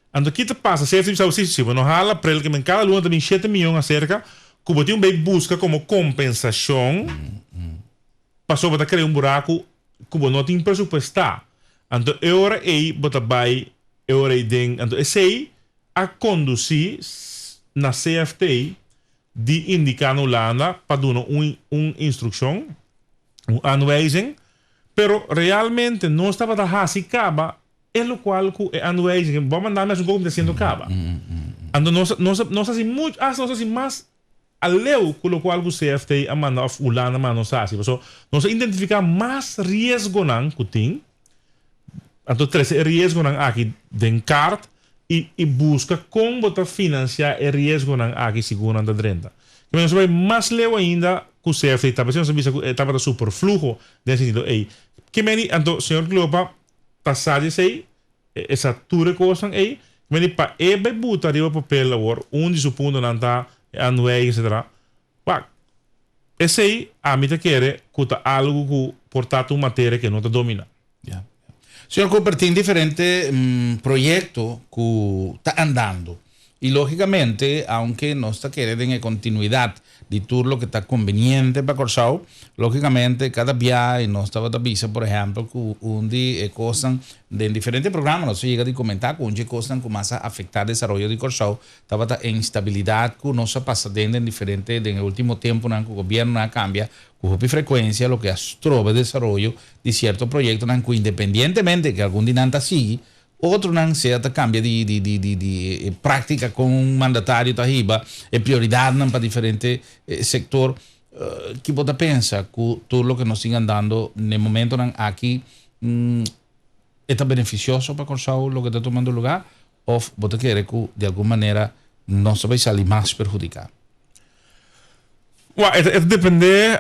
Anto ki ta pasa? Safety bisa bo si, si bo no hal aprel, ke men kada luna ta bin 7 mion aserka ku bo tin un bay buska komo kompensashon, pasobra bo ta krea un buraku ku bo no tin presupuestá. Anto e ora ei bo ta bai e ora ei den, anto esei a kondusí na CFT di indiká na Hulanda pa duna un instrukshon, un aanwijzing, pero realmente nos tabata hasi kaba e lokual ku e aanwijzing, bo a manda mi hasi un kos ku mi ta hasiendo kaba. Anto nos hasi mucho, asta nos hasi mas aleu ku lokual ku CFT a manda òf Hulanda a manda nos hasi, pasobra nos a identifiká mas riesgonan ku tin, anto trese e riesgonan aki den kaart i buska kon bo ta finansiá e riesgonan aki segun nan ta drenta. Kende nos a bai mas leu ainda ku CFT tabata, nos a bisa ku e tabata superfluho den e sentido ei. Ke meni anto señor Cleopa ta sa di esei, e sa tur e kosnan ei, ke meni pa e bai buta riba papel awor un di su puntonan ta e aanwijzing etcetera. Wak, esei ami ta kere ku ta algu ku por ta un materia ku e no ta dominá. Ya. Señor Cooper, tin diferente proyecto cu ta andando y logicamente aunke nos ta kere den e continuidad di tur loke ta conveniente pa Corsou, logicamente cada bia y nos tabata bisa por ehempel cu un di e cosnan den diferente programa nos a yega di comenta cu un di e cosnan cu mas a afecta desaroyo di Corsou tabata e instabilidad cu nos a pasa den den diferente den e ultimo temponan cu gobiernonan a cambia cu hopi frecuencia loke a stroba desaroyo di cierto proyectonan cu independientemente cu algun di nan ta sigui, otronan sea ta cambia di di di di di e practica con un mandatario ta hiba e prioridadnan pa diferente sector. Ki bo ta pensa cu tur loke nos tin andando n'e momentonan aki e ta beneficioso pa Corsou loke ta tumando lugar of bo ta kere cu di algun manera nos ta bay sali mas perhudica? Well, e ta depende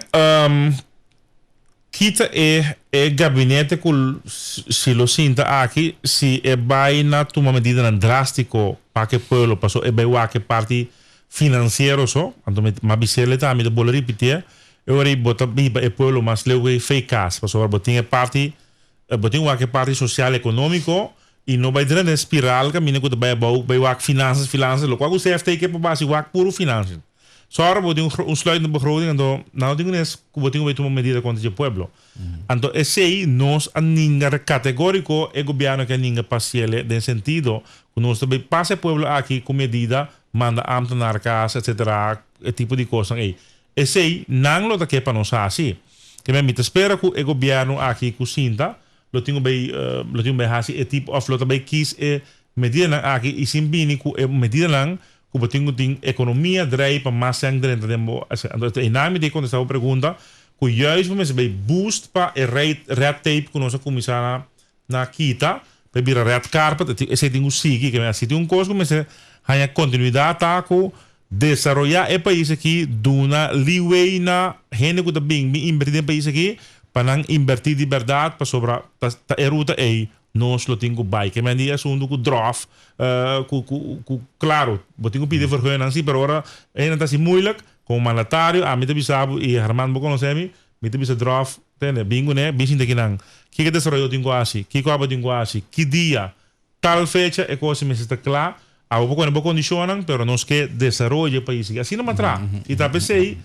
ki ta e gabinete ku si lo sinta aki, si e bai na tuma medidanan drástiko pa ku e pueblo, paso e bai wak e parti finansiero so, anto mi a bis'el tambe, mi ta bolbe ripitié, e ora ei bo ta biba e pueblo mas leu ku e fei kas, pasobra bo tin e parti, bo tin wak e parti sosial ekonómiko i no bai drenta den spiral kaminda ku ta bai abou, bai wak finansas, finansas, lokual ku CFT ke pa base wak puru finansas. Sòru bo tin un sluitende begroting anto nan no tin kunes ku bo tin ku bai tuma medida kontra dje pueblo. Anto esei nos a ninga kategóriko e gobièrnu ke a ninga pasiele den sentido ku nos ta bai pasa e pueblo aki ku medida manda ámtenar kas etsetera e tipo di kosnan ei. Esei nan lo ta ke pa nos hasi. Ke men mi ta spera ku e gobièrnu aki ku sinta lo tin ku bai lo tin ku bai hasi e tipo òf lo ta bai kis e medidanan aki i sin bini ku e medidanan ku bo tin ku tin ekonomia drei pa mas sèn drenta den bo anto einan mi tin kontestá bo pregunta ku juist bo mester bai boost pa e red red tape ku nos a kuminsá na na kita pa e bira red carpet esei tin ku sigui ke si tin un kos ku mester haña kontinuidat ta ku desaroyá e pais aki duna leeway na hende ku ta bin bin inbertí den e pais aki pa nan inbertí di bèrdat pasobra ta ta e ruta ei nos lo tin ku bai. Ke men di asuntu ku dròf ku ku ku klaro bo tin ku pidi vergunning si pero ora hende ta hasi moeilijk komo mandatario ami ta bisa bo i Herman bo konosé mi mi ta bisa dròf tende bin kuné bin sinta kinan kiko desaroyo tin ku hasi kiko abo tin ku hasi ki dia tal fecha e kos mester ta kla abo por pone bo kondishonnan pero nos ke desaroyo e pais aki asina matra i ta p'esei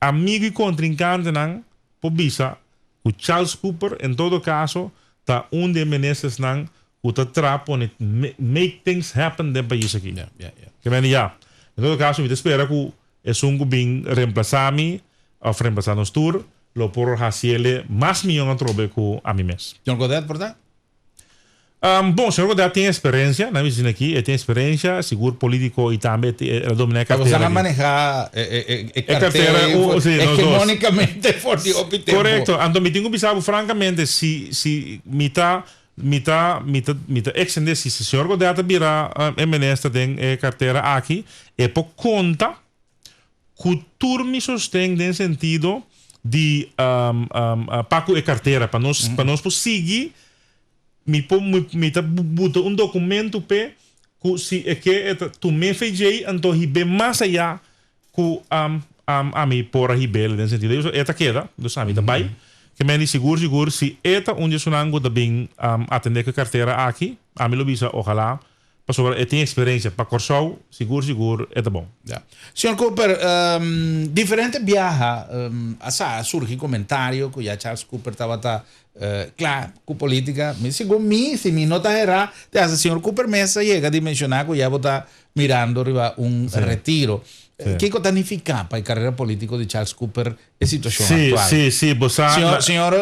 amigu i kontrinkantenan por bisa ku Charles Cooper en todo kaso ta un di e ministersnan ku ta tra pone make things happen den pais aki. Ke mende ya. En todo kaso mi ta spera ku esun ku bin remplasá mi òf remplasá nos tur lo por hasiele mas mion atrobe ku ami mes. Señor Godett por ta? Bon, señor Godett tin experiencia, nan mi dicen aki, e tin experiencia, sigur politico y tambe el a domina e cartera. Tabata a maneha e cartera hegemonicamente for di hopi tempo. Correcto, anto mi tin cu bisa bo francamente, si, si mi ta. Mi ta mi ta mi ta extende si señor Godett ta bira e minister den e cartera aki e por conta cu tur mi sosten den sentido di pa cu e cartera pa nos pa nos por sigui mi por mi ta buta un documento p'e cu si e ke e ta tum'e FJ anto hib'e mas aya Ku ami por a hib'el den sentido di e ta keda, dus ami ta bai. Ke men di sigur sigur si e ta un di esunnan ku ta bin atendé ku e kartera aki, ami lo bisa ojalá, pasobra e tin eksperensia pa Kòrsou, sigur sigur e ta bon. Ya. Señor Cooper, diferente biaha a sa a surgi komentario ku ya Charles Cooper tabata kla ku politika. Mi segun mi, si mi no ta herá, te hasta señor Cooper mes a yega di menshoná ku ya bo ta Mirando riba un retiro. Kiko ta nifiká pa e karera polítiko di Charles Cooper e situashon aktual? Sí, sí, bo sa. Señor, señor,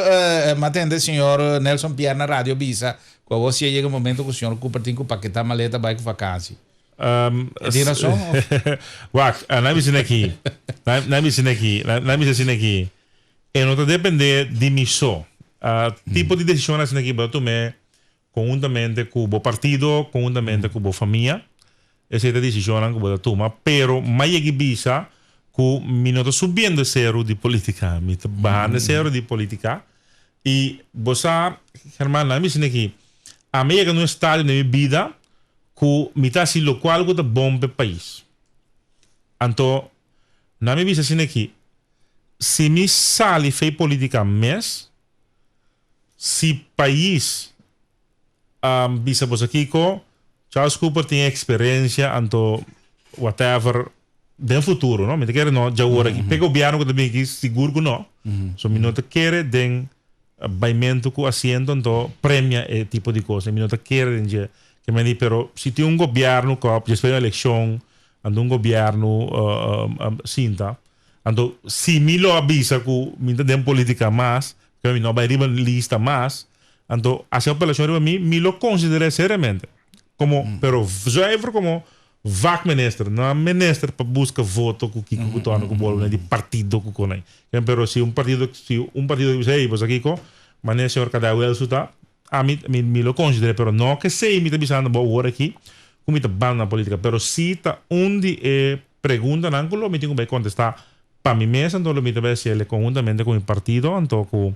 m'atende señor Nelson Pierre na radio bisa ku awor si a yega e momento ku señor Cooper tin ku paketá maleta bai ku vakansi. E tin rason of? Wak, nan bisa aki, nan bisa aki, nan bisa asina aki, e no ta dependé di mi so. Tipo di desishon asina aki bo ta tum'é Konhuntamente ku bo partido, konhuntamente ku bo famia. Esei ta desishonnan ku bo ta tuma. Pero m'a yegi bisa ku mi no ta subiendo e seru di politika, mi ta bahando e seru di politika. I bo sa, German, nan a bisa aki, ami a yega na un estadio den mi bida ku mi ta hasi lokual ku ta bon pa e pais. Anto, nan mi bisa asina aki, si mi sali fei politika mes, Si pais a bisa boso kiko, Charles Cooper tin experiencia anto whatever den futuro no, mi ta kere no djawor aki. P'e gobierno ku ta bin aki sigur ku no. So mi no ta kere den baimento ku asiento anto premia e tipo di kos. Mi no ta kere den dje. Ke meni pero si tin un gobierno ku a despues di un elekshon anto un gobierno sinta. Anto si mi lo a bisa ku mi ta den politica mas, ku mi no a bai riba lista mas, anto hasi apelacion riba mi, mi lo consider'é seriamente. Como, pero zuiver como vakminister, no a minister pa buska voto ku kiko ku torna ku bolbe di partido ku konai. Pero si un partido, si un partido bisa, hey, bo sa kiko, manera señor Kadai Welsu ta, ami mi, mi lo consider'é, pero no kesei mi ta bisando bo awor aki ku mi ta banda na politica, pero si ta un di e Preguntanan ku lo mi tin ku bai kontestá pa mi mes, anto lo mi ta bai hasiel konhuntamente ku mi partido, anto ku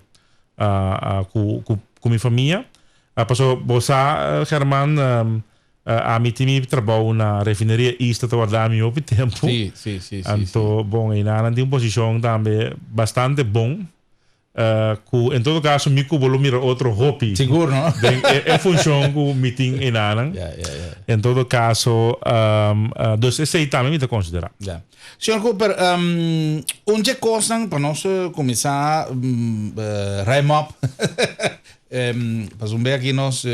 ku mi famia. Pasobra bo sa, German, ami tin mi trabou na refineria Isla ta warda mi hopi tempu. Anto, bon, einan nan tin un posishon tambe bastante bon. Ku en todo kaso mi ku bo lo mira otro hopi. Sigur no. Den e funshon ku mi tin enanan. Ya, ya, ya. En todo kaso, dus esei tambe mi ta konsiderá. Ya. Señor Cooper, un dje kosnan pa nos kuminsá rime up, pasobra un bes aki nos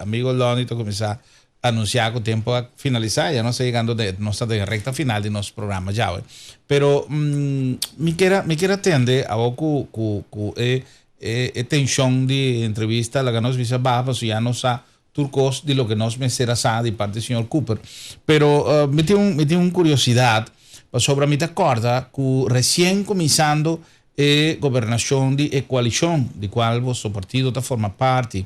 amigo Lonnie ta kuminsá anuncia cu tempo a finalisa, ya nos ta yegando den, nos ta den recta final di nos programa djawe. Pero mi kier a, mi kier a tende awo cu, cu, cu e, e, e tension di entrevista laga nos bisa baha pasobra ya nos sa tur cos di loke nos mester a sa di parti señor Cooper. Pero mi tin un, mi tin un curiosidad pasobra mi ta corda cu recien cuminsando E gobernacion di e coalicion di cual boso partido ta forma parti,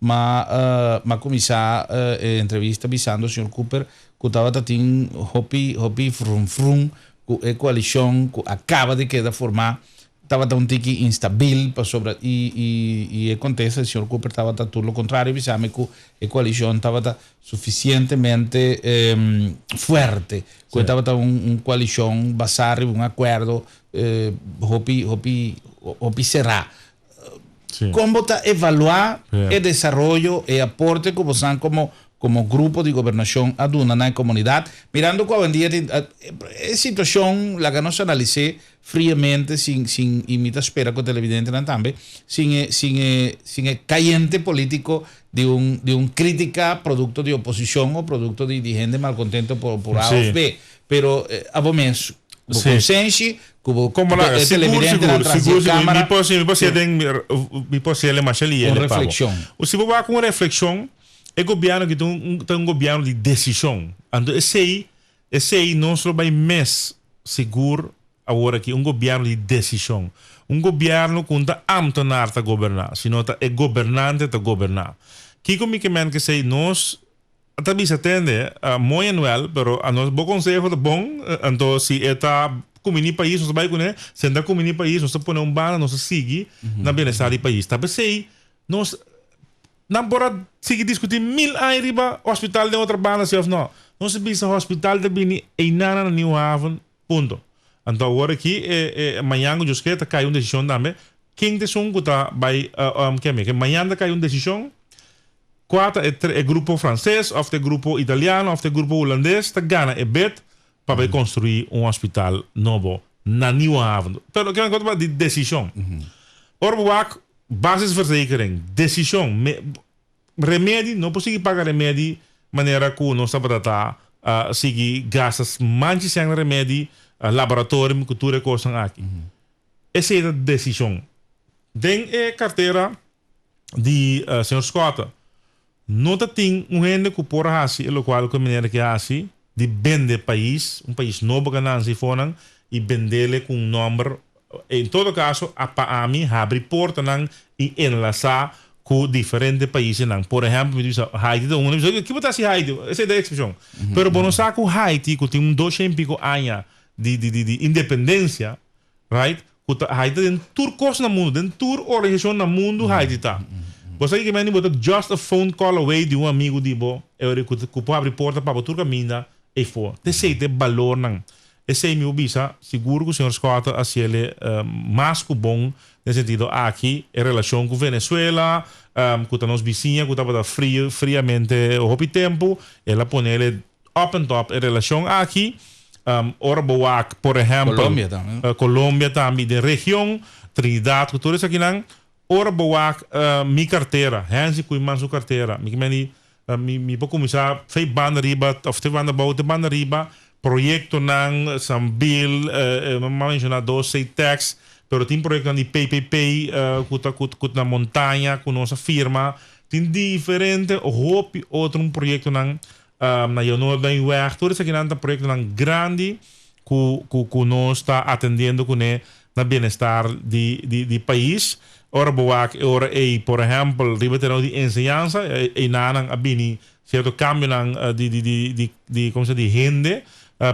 ma m'a cuminsa e entrevista bisando señor Cooper cu tabata tin hopi hopi frun frun cu e coalicion cu a caba di keda forma tabata un tiki instabil pasobra y y y e contesta di señor Cooper tabata tur lo contrario bisami cu e coalicion tabata suficientemente fuerte cu e tabata un coalicion basa riba un acuerdo Hopi, hopi, hopi será. Sí. Kon bo ta evaluá Ja. e desaroyo, e aporte ku bosan komo, komo grupo di gobernashon a duna na e komunidat? Mirando ku awendia tin e situashon, laga nos analis'é friamente sin, sin, i mi ta spera ku televidentenan tambe, sin e, sin e, sin e kayente polítiko di un, di un krítika produkto di oposishon o produkto di, di hende malkontento por, por A Sí. òf B. Pero abo mes, bo konsenshi ku bo Como la, e sigur, televidente sigur, tras di sigur, e sigur. cámara. Mi por, mi por ser den, mi por ser masha lié Un le pabo. reflexion. Si bo wak un reflexion, e gobierno aki ta un, ta un gobierno di decision. Anto esey, esey nos lo bay mes sigur awor aki, un gobierno di decision. Un gobierno ku no ta ambtenaar ta goberna, sino ta e gobernante ta goberna. Kiko mi ke men ke esei? Nos ta bisa tende, mooi en wel, pero anos bo konseho ta bon, anto si e ta kumini pais nos ta bai kuné, si e no ta kumini pais nos ta pone un banda, nos ta sigui na bienestar di pais. Ta p'esei nos nan por a sigui diskutí mil aña riba hospital den otro banda si òf no. Nos a bisa hospital ta bini einan na Nieuwe Haven, punto. Anto awor aki e e mañan ku Dios ke ta kai un desishon tambe, ken ta esun ku ta bai keme? Ke mañan ta kai un desishon kua ta e e grupo franses òf ta e grupo italiano òf ta e grupo hulandes ta gana e bid pa bai konstruí un hospital nobo na Nieuwe Haven. Pero ke nan ta di desishon. Ora bo wak basisverzekering, desishon, me Remedi, no por sigui paga remedi manera cu nos tabata ta sigui gasta manchi sèn na remedi, laboratorium cu tur e cosnan aki. Esey ta decision. Den e cartera di señor Schotte no ta tin un hende cu por haci e locual cu e meneer aki a haci di bende pais, un pais nobo cu a nanci afonan y bendele cu un nomber. En todo caso a pa ami habri portanan y enlasa cu diferente paisnan. Por ehempel mi ta bisa Haiti ta un, mi bisa kibo ta haci Haiti? Esey ta e expresion. Pero bo no sa cu Haiti cu tin un doshen y pico aña di di di independencia, right, cu ta Haiti ta den tur cos na mundo, den tur organisacion na mundo Haiti ta. Bo sa kico bo ta just a phone call away di un amigo di bo e ora cu cu por habri porta pa bo tur caminda eyfor. T'esey ta e balornan. Esei mi por bisa sigur ku señor Schotte a hasiele mas ku bon den sentido aki e relashon ku Venezuela ku ta nos bisiña ku tabata frio friamente hopi tempu el a ponele up and top e relashon aki ora bo wak por ehèmpel Colombia tambe. Colombia tambe den region Trinidad ku tur esakinan ora bo wak mi kartera Hensi Koeiman su kartera mi kimen di Mi mi por kuminsá fei banda riba òf te banda abou te banda riba, proyektonan, Sambil, mi a menshoná dos Ctex, pero tin proyektonan di PPP ku ta ku ku na montaña ku nos a firma, tin diferente hopi otro proyektonan na Leonor Duinweg, tur esakinan ta proyektonan grandi ku ku ku nos ta atendiendo kuné na bienestar di di di pais. Ora bo wak e ora ei, por ehèmpel, riba tereno di enseñansa, einanan a bini sierto kambionan di di di di di komo se di hende,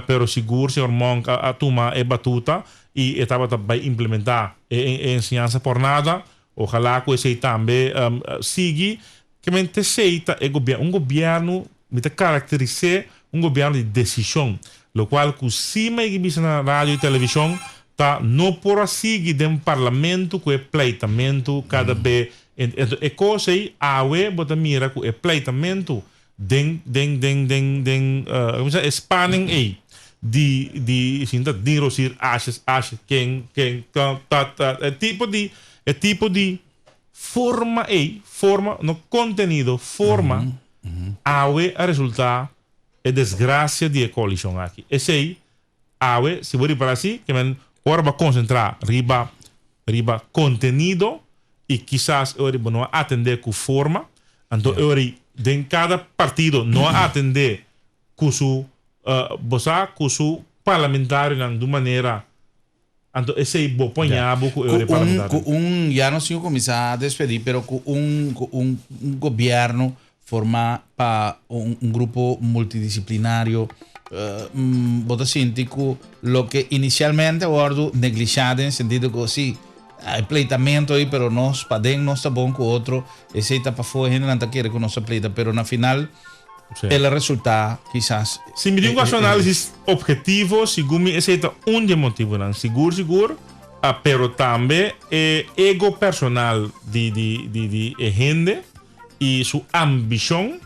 pero sigur señor Monk a a tuma e batuta i e tabata bai implementá e e enseñansa por nada. Ojalá ku esei tambe sigui. Kemente esei ta e gobièrnu. Un gobièrnu mi ta karakteris'é un gobièrnu di desishon, lokual ku si mi a bisa na radio i televishon ta no por a sigui den parlamento ku e pleitamentu kada be. Ento e kos ei awe bo ta mira ku e pleitamentu den den den den den komo se e spanning ei di di sinta Dean Rosier ashes ashes ken ken ta ta ta e tipo di e tipo di Forma ei, forma, no kontenido, forma, awe a resultá e desgrasia di e koalishon aki. Esei, awe, si bo ripará si, ke men ora bo a konsentrá riba riba kontenido i kisas e ora bo no a atendé ku forma, anto e ora den kada partido no a atendé ku su, bo sa, ku su parlamentarionan di un manera Anto esei bo por ña bo cu e parlamentario. Cu un, ya nos tin cu cuminsa despedi, pero cu un, cu un gobierno forma pa un, un grupo multidisciplinario, bo ta sinti cu loke inicialmente a wordo neglisha den sentido cu si, hay pleitamento ahi, pero nos paden nos ta bon cu otro, esei ta pafo, e hendenan ta kere cu nos ta pleita, pero na final, Sí. El a resulta kisas. Si mi tin ku hasi un análisis objetivo, sigun mi esei ta un di e motibunan. Sigur sigur, pero tambe e ego personal di di di di e hende i su ambishon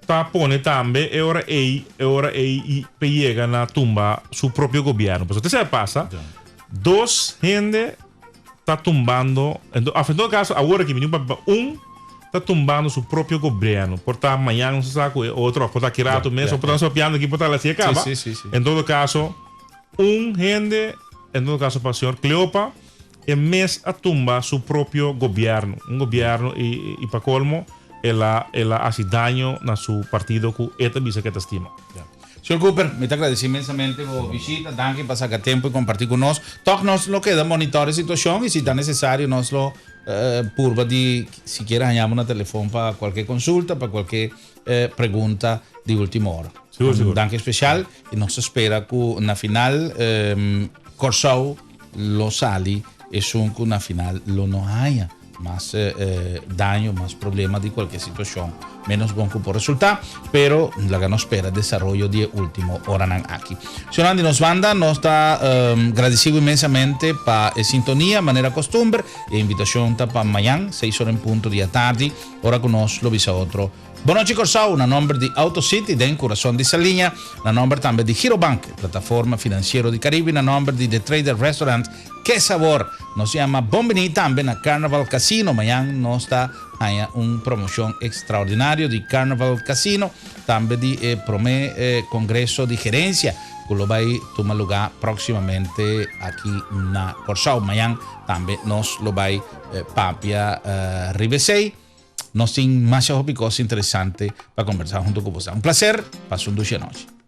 ta pone tambe e ora ei e ora ei i pe yega na tumba su propio gobièrnu. Pasobra te esei a pasa, dos hende ta tumbando, of en todo caso awor aki mi tin papia pa un ta tumbando su propio gobierno, por ta mañan nos sa cu e otro of por ta aki rato mes, of por ta nos papiando aki por ta la si e caba, en todo caso un hende, en todo caso pa señor Cleopa e mes a tumba su propio gobierno, un gobierno y pa colmo el a el a haci daño na su partido cu e ta bisa cu e ta stima. Señor Cooper, mi ta agradeci inmensamente bo bishita. Danki pa saca tempo y comparti cu nos. Toch nos lo keda monitor e situacion y si ta necesario nos lo purba di sikiera haña bo na telefon pa cualke consulta, pa cualke pregunta di ultimo ora. Sigur, sigur. Un danki especial y nos ta spera cu na final Corsou lo sali esun cu na final lo no haña mas daño, mas problema di cualkier situacion menos bon cu por resulta, pero laga nos spera desaroyo di e ultimo oranan aki. Señornan di nos banda, nos ta gradecibo inmensamente pa e sintonia manera costumber. E invitacion ta pa mañan, seis ora en punto di atardi, ora cu nos lo bisa otro Bon nochi Corsou, na nomber di Auto City den Curason di Saliña, na nomber tambe di Girobank, e plataforma financiero di Caribe, na nomber di The Trader Restaurant, Ke Sabor! Nos yama bon bini tambe na Carnival Casino, mañan nos ta haña un promocion extraordinario di Carnival Casino, tambe di e prome Congreso di Gerencia cu lo bay tuma luga proximamente aki na Corsou. Mañan tambe nos lo bay papia riba esey. Nos tin masha hopi cos interesante pa conversa hunto cu boso. Un placer, pasa un dushi anochi.